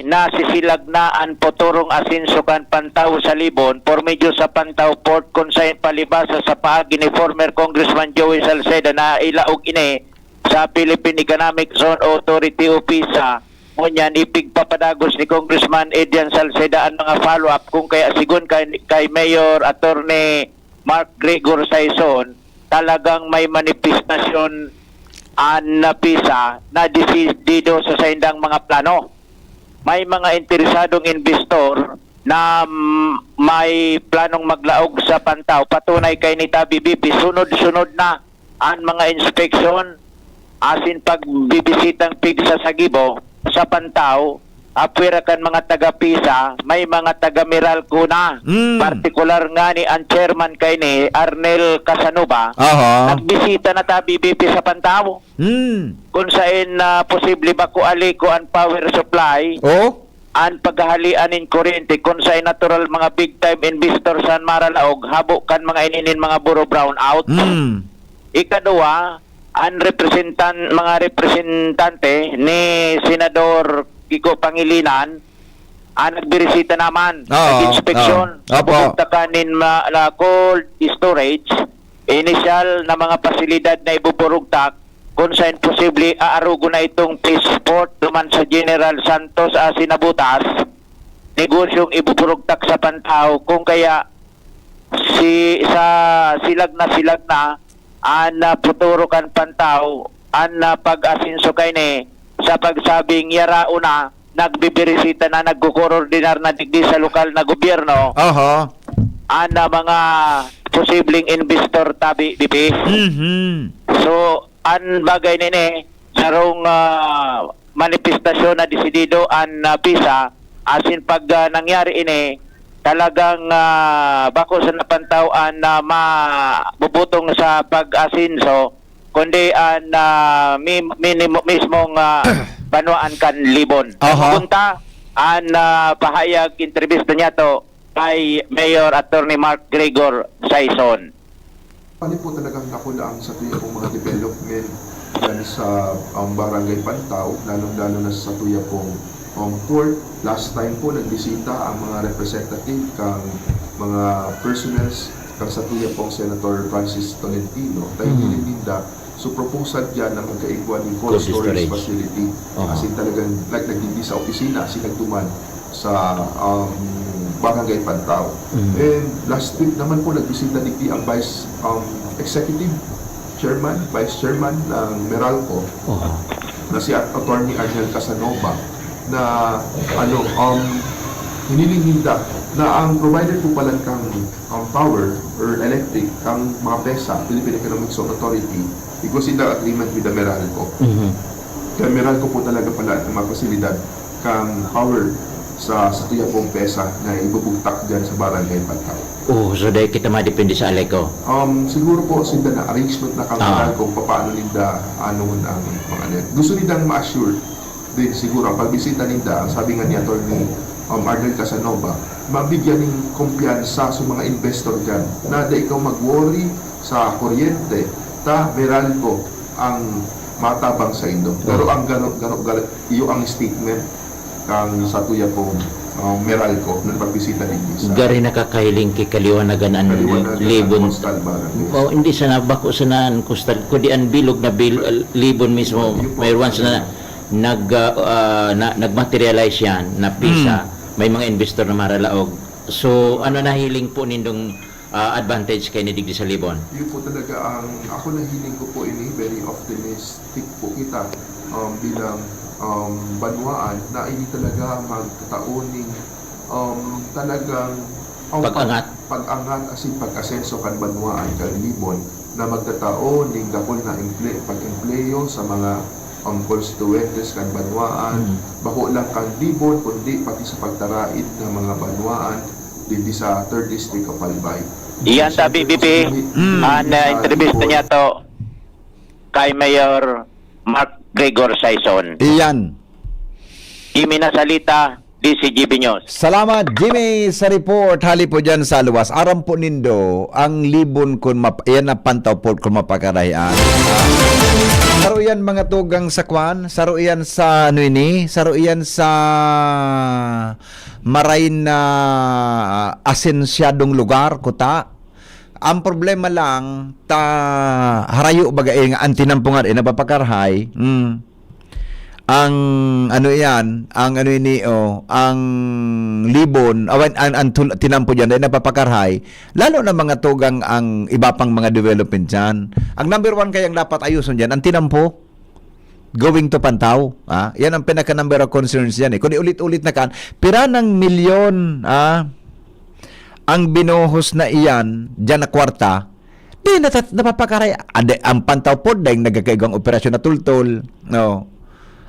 Nasisilag na an puturong asenso kan Pantaw sa Libon, por medyo sa Pantaw Port, kun saen palibasa sa paagi ni former Congressman Joey Salceda na ilaog ini sa Philippine Economic Zone Authority o PEZA. Ngunyan, ipigpapadagos ni Congressman Adrian Salceda an mga follow-up, kung kaya sigon kay, kay Mayor Attorney Mark Gregor Saison, talagang may manifestasyon an PEZA na desidido sa saindang mga plano. May mga interesadong investor na, mm, may planong maglaog sa Pantaw. Patunay kay ni Tabi B P, sunod-sunod na an mga inspeksyon asin pagbibisitang PEZA sa gibo, sa Pantaw, apwera kan mga taga PEZA, may mga taga Meralco na. Mm. Partikular ngani an chairman kaini, Arnel Casanova, Aha. nagbisita na Tabi B P sa Pantaw. Mm. Kun saen na posible bako aliko an power supply, Oh? an paghahalian nin kuryente, kun saen natural mga big time investor sa Maralaog, habo kan mga ininin mga buro brownout. Mm. Ikaduwa, an representan-, mga representante ni Senador Kiko Pangilinan, ah, nagbirisita naman, Oo, nag-inspeksyon, oo. Opo. Bubugtakan nin ma-, la cold storage, inisyal na mga pasilidad na ibuburugtak, kun saen posible, aarugon na itong fish port duman sa General Santos, ah, Sinabutas, negosyong ibuburugtak sa Pantaw, kung kaya si, sa silag na silag na, an, ah, futuro kan Pantaw, an, ah, pag-asenso kaini sa pagsabing yaraon na, nagbibirisita na, nagkukurordinar na digdi sa lokal na gobyerno, Aha. an, ah, mga posibleng investor tabi, B P. Mhm. So, an bagay nini, sarong, ah, manifestasyon na desidido an, ah, PEZA, asin pag, ah, nangyari ini, talagang, ah, bako sa napantaw an, ah, mabubutong sa pag-asenso, kundi an, ah, mi-, minimo-, mismong, ah, banwaan kan Libon. Aha. Punta an, ah, pahayag, entrevista niya to kay Mayor Attorney Mark Gregor Saison. Pali po talagang dakula ang satuya pong mga development dyan sa, um, Barangay Pantaw, lalong-lalo na sa satuya pong, um, court. Last time po, nagbisita ang mga representative kang mga personnels kang satuya pong Senator Francis Tolentino. Tayo Mhm. nila ninda, so proposal dyan na magkaigwa ng cold Cold storage storage. facility. Aha. As in talagang nag-, nagdindi sa opisina, as in nagduman sa, um, Barangay Pantaw. Mm. And last week naman po, nagbisita digdi ang Vice, um, Executive Chairman, Vice Chairman ng Meralco, Oho. na si At-, Attorney Arnel Casanova, na, ano, um, hiniling ninda na ang provider po pala kang, um, power or electric, ang mga PEZA, Philippine Economic Zone Authority, it was in the agreement with the Meralco. Mhm. Kaya Meralco po talaga pala ang mga pasilidad kang power sa, sa tuya pong PEZA na ibubugtak dyan sa Barangay Pantaw. Oh, so dahil kita madepende sa Aleco? Um, siguro po, sinda na arrangement na kang Ah. Meralco kung paano ninda, ano, ang mga net. Gusto nindang ma-assure din siguro ang pagbisita ninda, ang sabi nga ni Attorney, um, Arnel Casanova, mabigyan ng kumpiyansa sa mga investor dyan na da ikaw mag-worry sa kuryente, ta Meralco ang matabang sa indo. Pero Oh. ang garo, garo, garo, iyo ang statement kang satuya pong, um, Meralco nung pagbisita ninyo sa Gari nakakahiling ki kaliwanagan an Kaliwanagan Libon. Coastal Barangay. Oh, hindi sana, bako sana an coastal, kundi an bilog na bil-, Libon mismo. Yun po. Mayroon sana nag, ah, ah, na, nag-materialize yan na PEZA. Mm. May mga investor na maralaog. So, ano nahiling po nindong, ah, advantage kaini digdi sa Libon? Yun po talaga ang, ako nahiling ko po ini, very optimistic po kita, um, bilang, um, banwaan na ini talaga magkataon ning, um, talagang, um, Pag-angat. pag-, pag-angat asin pag-asenso kan banwaan, kan Libon, na magtatao ning dakul na emple-, pag-empleyo sa mga, um, konstituyentes kan banwaan, Mm. bako lang kan Libon, kundi pati sa pagtaraid na mga banwaan digdi sa Third District of Albay. Iyan ta, B B P, Mm. an, ah, entrevista niya to kay Mayor Mark Gregor Saison. Iyan. Imi na salita, D C G B News. Salamat, Jimmy, sa report. Hali po dyan sa luwas. Aram po nindo, ang libon kun map-, yan ang pantaw po kun mapakarahian. Saro yan, mga tugang, sa kwan. Saro yan sa, ano ini? Saro yan sa maray na, ah, asensyadong lugar, kuta. Ang problema lang, ta harayo baga, eh, nga ang tinampo nga, eh, napapakarahay. Mm. Ang ano iyan, ang ano ini, oh, ang libon, awan, ang, ang tul-, tinampo diyan, dai napapakarahay, lalo na mga tugang ang iba pang mga development diyan. Ang number one kayang dapat ayuson diyan, ang tinampo, going to Pantaw, ah, yan ang pinaka number of concerns diyan, eh. Kundi ulit-ulit na kan, pira ng milyon, ah, ang binuhos na iyan diyan na kwarta, di natat-, napapakaray-, ade, ang Pantaw po, dahil nagkakaigwang operasyon na tultol, no?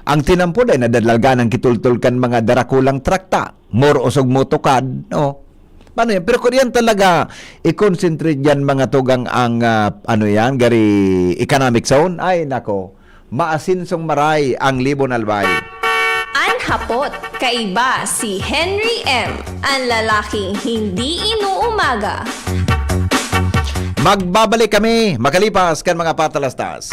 Ang tinampo, dahil nadadalgan ang kitultol kan mga darakulang trakta, moro osog mo tukad, no? Paano yan? Pero kung yan talaga, i-concentrate yan, mga tugang, ang, ah, ano yan, gari economic zone, ay, nako, maasinsong maray ang Libon Albay. An hapot, kaiba si Henry M, an lalaking hindi inuumaga. Magbabalik kami makalipas kan mga patalastas.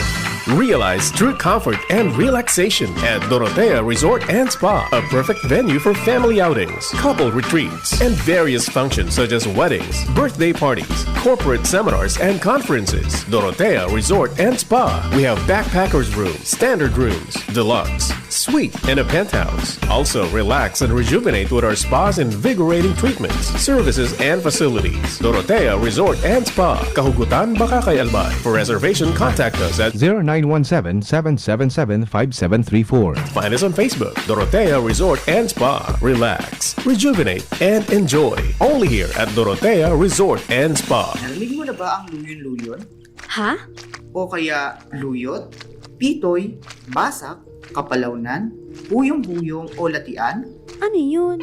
Realize true comfort and relaxation at Dorotea Resort and Spa, a perfect venue for family outings, couple retreats, and various functions such as weddings, birthday parties, corporate seminars, and conferences. Dorotea Resort and Spa. We have backpackers room, standard rooms, deluxe, suite, and a penthouse. Also, relax and rejuvenate with our spa's invigorating treatments, services, and facilities. Dorotea Resort and Spa, Kahugutan, Bacacay, Albay. For reservation, contact us at zero nine one seven, seven seven seven, five seven three four. Find us on Facebook, Dorotea Resort and Spa. Relax, rejuvenate, and enjoy. Only here at Dorotea Resort and Spa. Narinig mo na ba ang luyon-luyon? Ha? O kaya luyot, pitoy, basak, kapalawnan, huyong-huyong o latian? Ano yun?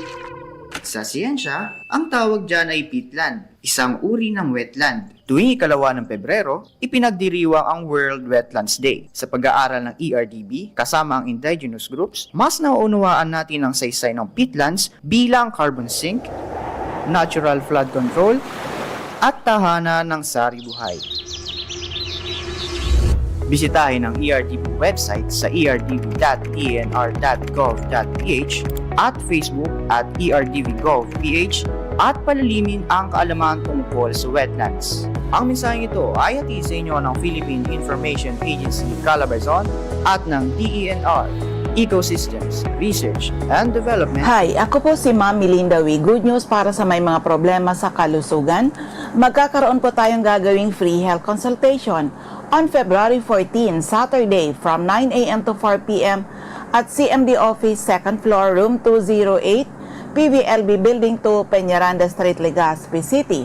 Sa siyensya, ang tawag diyan ay peatland, isang uri ng wetland. Tuwing ikalawa ng Pebrero, ipinagdiriwang ang World Wetlands Day. Sa pag-aaral ng E R D B kasama ang indigenous groups, mas nauunawaan natin ang saysay ng peatlands bilang carbon sink, natural flood control, at tahanan ng sari-buhay. Bisitahin ang E R D B website sa E R D B dot D E N R dot gov dot P H at Facebook at E R D B gov P H at palalimin ang kaalaman tungkol sa wetlands. Ang mensaheng ito ay hatid sa inyo ng Philippine Information Agency Calabarzon at ng D E N R, Ecosystems Research and Development. Hi, ako po si Ma'am Melinda Wee. Good news para sa may mga problema sa kalusugan. Magkakaroon po tayong gagawing free health consultation on February fourteen, Saturday, from nine a m to four p m at C M D Office, second floor, room two zero eight, P V L B Building two, Peñaranda Street, Legazpi City.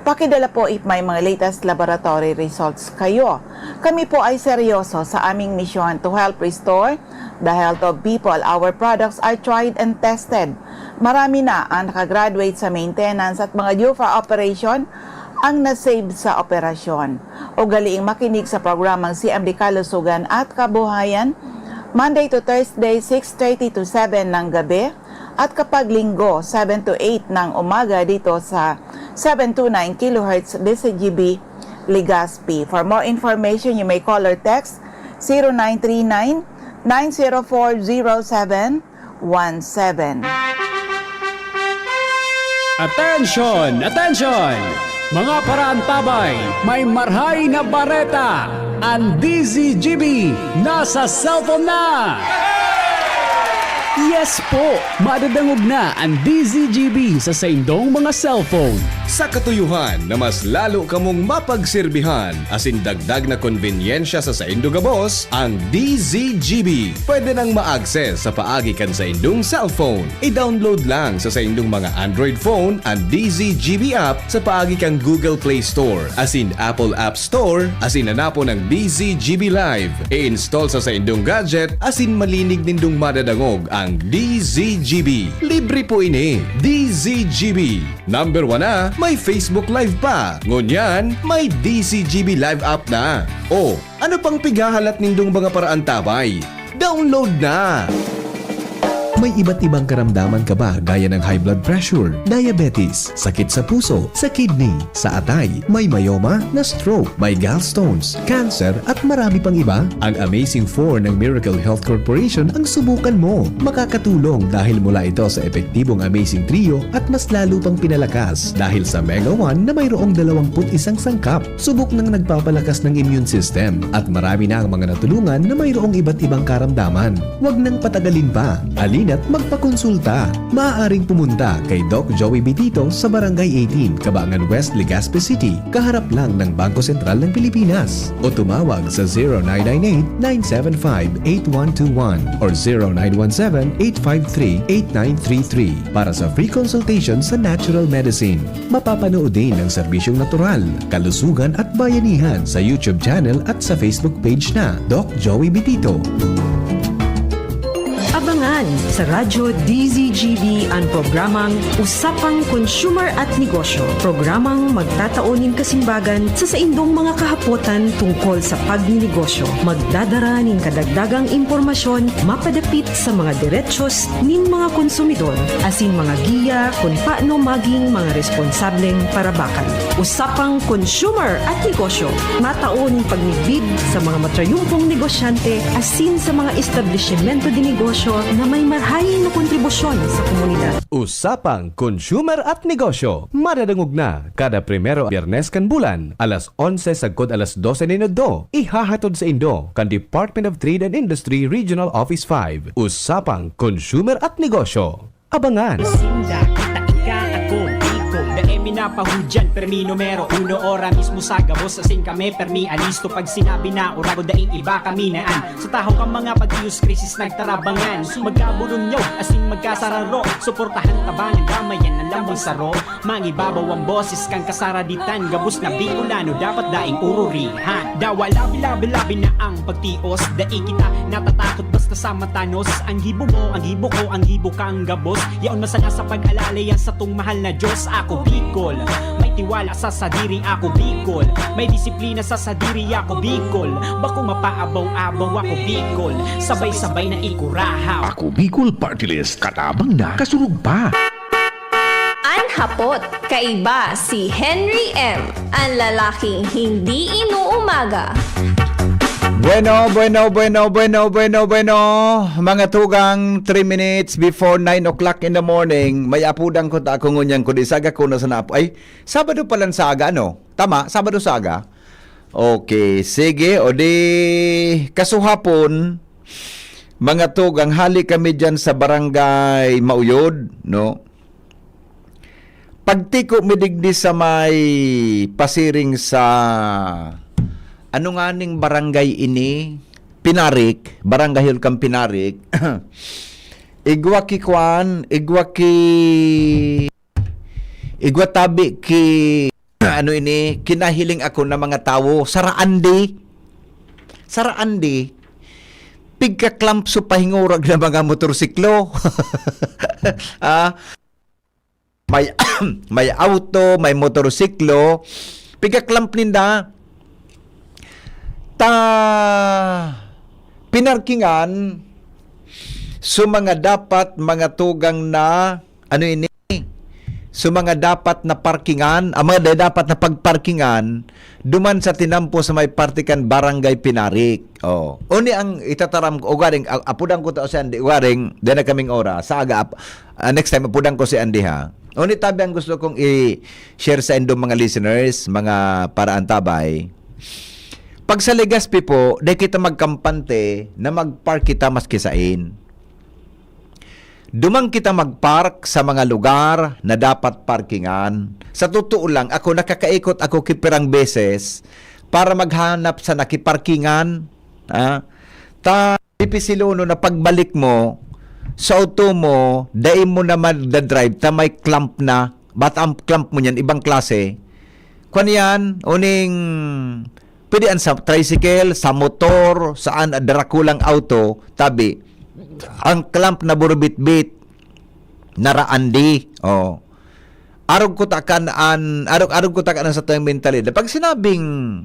Pakidala po if may mga latest laboratory results kayo. Kami po ay seryoso sa aming misyon to help restore the health of people. Our products are tried and tested. Marami na ang nakagraduate sa maintenance at mga due for operation ang na-save sa operasyon. Ugaliing makinig sa programang C M D Kalusugan at Kabuhayan, Monday to Thursday, six thirty to seven ng gabi, at kapag Linggo, seven to eight ng umaga dito sa seven two nine kilohertz D C G B Legazpi. For more information, you may call or text zero nine three nine, nine zero four, zero seven one seven. Attention! Attention! Mga paraantabay, may marhay na bareta! An D Z G B nasa cellphone na! Yes po! Madadangog na an D Z G B sa saindong mga cellphone. Sa katuyohan na mas lalo kamong mapagserbihan asin dagdag na konbenyensya sa saindo gabos, ang D Z G B pwede nang ma-access sa paagi kan saindong cellphone. I-download lang sa saindong mga Android phone an D Z G B app sa paagi kan Google Play Store asin Apple App Store asin hanapon ang D Z G B Live. I-install sa saindong gadget asin malinig nindong madadangog ang D Z G B. Libre po ini. D Z G B. Number one na, may Facebook Live pa. Ngunyan, may D Z G B Live app na. O, ano pang pighahalat nindong mga paraantabay? Download na! May iba't ibang karamdaman ka ba gaya ng high blood pressure, diabetes, sakit sa puso, sa kidney, sa atay, may myoma, na-stroke, may gallstones, cancer, at marami pang iba? Ang Amazing four ng Miracle Health Corporation ang subukan mo. Makakatulong dahil mula ito sa epektibong Amazing Trio at mas lalo pang pinalakas dahil sa Mega one na mayroong dalawang put isang sangkap. Subok nang nagpapalakas ng immune system at marami na ang mga natulungan na mayroong iba't ibang karamdaman. Huwag nang patagalin pa. Alina't magpakonsulta. Maaaring pumunta kay Doc Joey Bitito sa Barangay eighteen, Cabangan West, Legazpi City, kaharap lang ng Bangko Sentral ng Pilipinas. O tumawag sa zero nine nine eight, nine seven five, eight one two one or zero nine one seven, eight five three, eight nine three three para sa free consultation sa natural medicine. Mapapanood din ang serbisyong natural, kalusugan at bayanihan sa YouTube channel at sa Facebook page na Doc Joey Bitito. Abangan sa Radyo D Z G B an programang Usapang Consumer at Negosyo, programang magtatao nin kasimbagan sa saindong mga kahapotan tungkol sa pagninegosyo. Magdadara nin kadagdagang impormasyon mapadapit sa mga derechos nin mga konsumidor asin mga giya kun paano maging mga responsableng parabakan. Usapang Consumer at Negosyo, matao nin pagmidbid sa mga matrayumpong negosyante asin sa mga establisimento de negosyo na may marhay na kontribusyon sa komunidad. Usapang Consumer at Negosyo, madadangog na kada primero Biyernes kan bulan, alas onse sagkod alas dose nin udto. Ihahatod saindo kan Department of Trade and Industry Regional Office five. Usapang Consumer at Negosyo. Abangan! Sinda, kita, ika, ako, Bicol. Dai mi napahudyan, permi numero uno, ora mismo sa gabos, asin kami permi alisto pag sinabi na urago, daing iba kami na an sa tahaw kan mga pag-iyos, krisis nagtarabangan. So magkabulunyaw, asin magkasararo, suportahan, tabangan, damayan an lambang saro. Mangibabaw an boses kan kasaraditan, gabos na Bicolano dapat daing ururihan. Dawa labi-labi-labi na ang pagtios, dai kita natatakot basta sa matanos. Ang gibo mo, ang gibo ko, ang gibo kang gabos, yaon masanga sa pag-alala yan satong mahal na Diyos. Ako Bicol, may tiwala sa sadiri. Ako Bicol, may disiplina sa sadiri. Ako Bicol, bako mapaabaw-abaw. Ako Bicol, sabay-sabay na ikurahaw. Ako Bicol Party List, katabang na, kasurog pa. An hapot, kaiba si Henry M, an lalaking hindi inuumaga. Bueno, bueno, bueno, bueno, bueno, bueno. Mga tugang, three minutes before nine o'clock in the morning, may apudan ko ta ako ngunyan, kundi saga ko na sana apo. Ay, Sabado palan sa aga, ano? Tama, Sabado sa aga. Okay, sige, o di kasuhapon, mga tugang, hali kami dyan sa Barangay Mauyod, no? Pagtiko mi digdi sa may pasiring sa, ano nga ning barangay ini? Pinarik, Barangay Hall kan Pinarik. Igwa ki kwan, igwa ki, igwa tabi ki, ano ini, kinahiling ako na mga tawo, saraan di. Saraan di. Pigka-clamp so pahingurag na mga motorsiklo. Ah, may, may auto, may motorsiklo, pigka-clamp ninda. Ta pinarkingan so mga dapat, mga tugang na, ano ini? So mga dapat na parkingan, ang mga dapat na pagparkingan, duman sa tinampo sa may parte kan Barangay Pinarik. Oh. Uni ang itataram ko, ugaring, a- apudan ko ta si Andy, ugaring, dai na kaming oras, sa aga, ap- ah, next time, apudan ko si Andy ha. Uni tabi ang gusto kong i-share sa indong mga listeners, mga paraantabay. Pag sa Legazpi po, dai kita magkampante na mag-park kita maski sain. Duman kita mag-park sa mga lugar na dapat parkingan. Sa totoo lang, ako nakakaikot ako kipirang beses para maghanap sa nakiparkingan. Ah, ta dipisilono na pagbalik mo sa auto mo, dai mo na magdadrive ta may clamp na. Bat ang clamp mo niyan, ibang klase. Kwan yan, uning pwede an sa tricycle, sa motor, saan, darakulang auto, tabi, ang clamp na burubitbit, naraandi. Oh. Arog ko ta kan an, arog, arog ko ta kan sa tayong mentalidad. Pag sinabing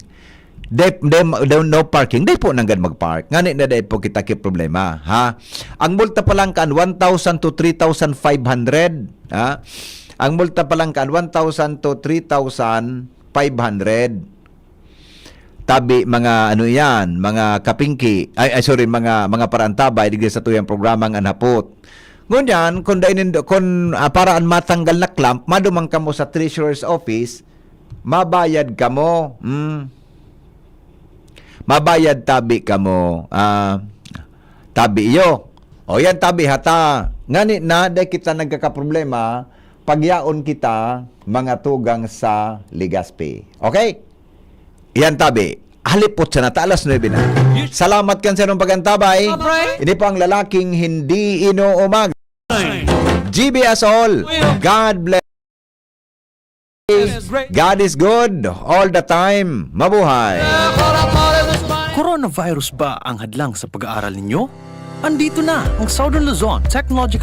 De, de, de, no parking, de po nanggad mag-park. Ngani na de po kita ki problema, ha? Ang multa pa lang kan one thousand to three thousand five hundred, ha? Ang multa pa lang kan one thousand to three thousand five hundred. Tabi, mga ano yan, mga kapingki, ay, ay, sorry, mga, mga paraantabay, digdi sa tuyang programang An Hapot. Ngunyan, kung dai nindo, kung, ah, para an matanggal na clamp, maduman kamo sa treasurer's office, mabayad kamo. Hmm. Mabayad tabi kamo, ah, tabi iyo. O yan, tabi hata. Ngani na, dai kita nagkakaproblema, pagyaon kita, mga tugang sa Legazpi. Okay? Yan, tabi. Halipot sa nata, alas nuebe na. Salamat kan sa inyong pag-antabay. Ini po ang lalaking hindi inuumag. G B us all. God bless. God is good all the time. Mabuhay! Coronavirus ba ang hadlang sa pag-aaral ninyo? Andito na ang Southern Luzon Technological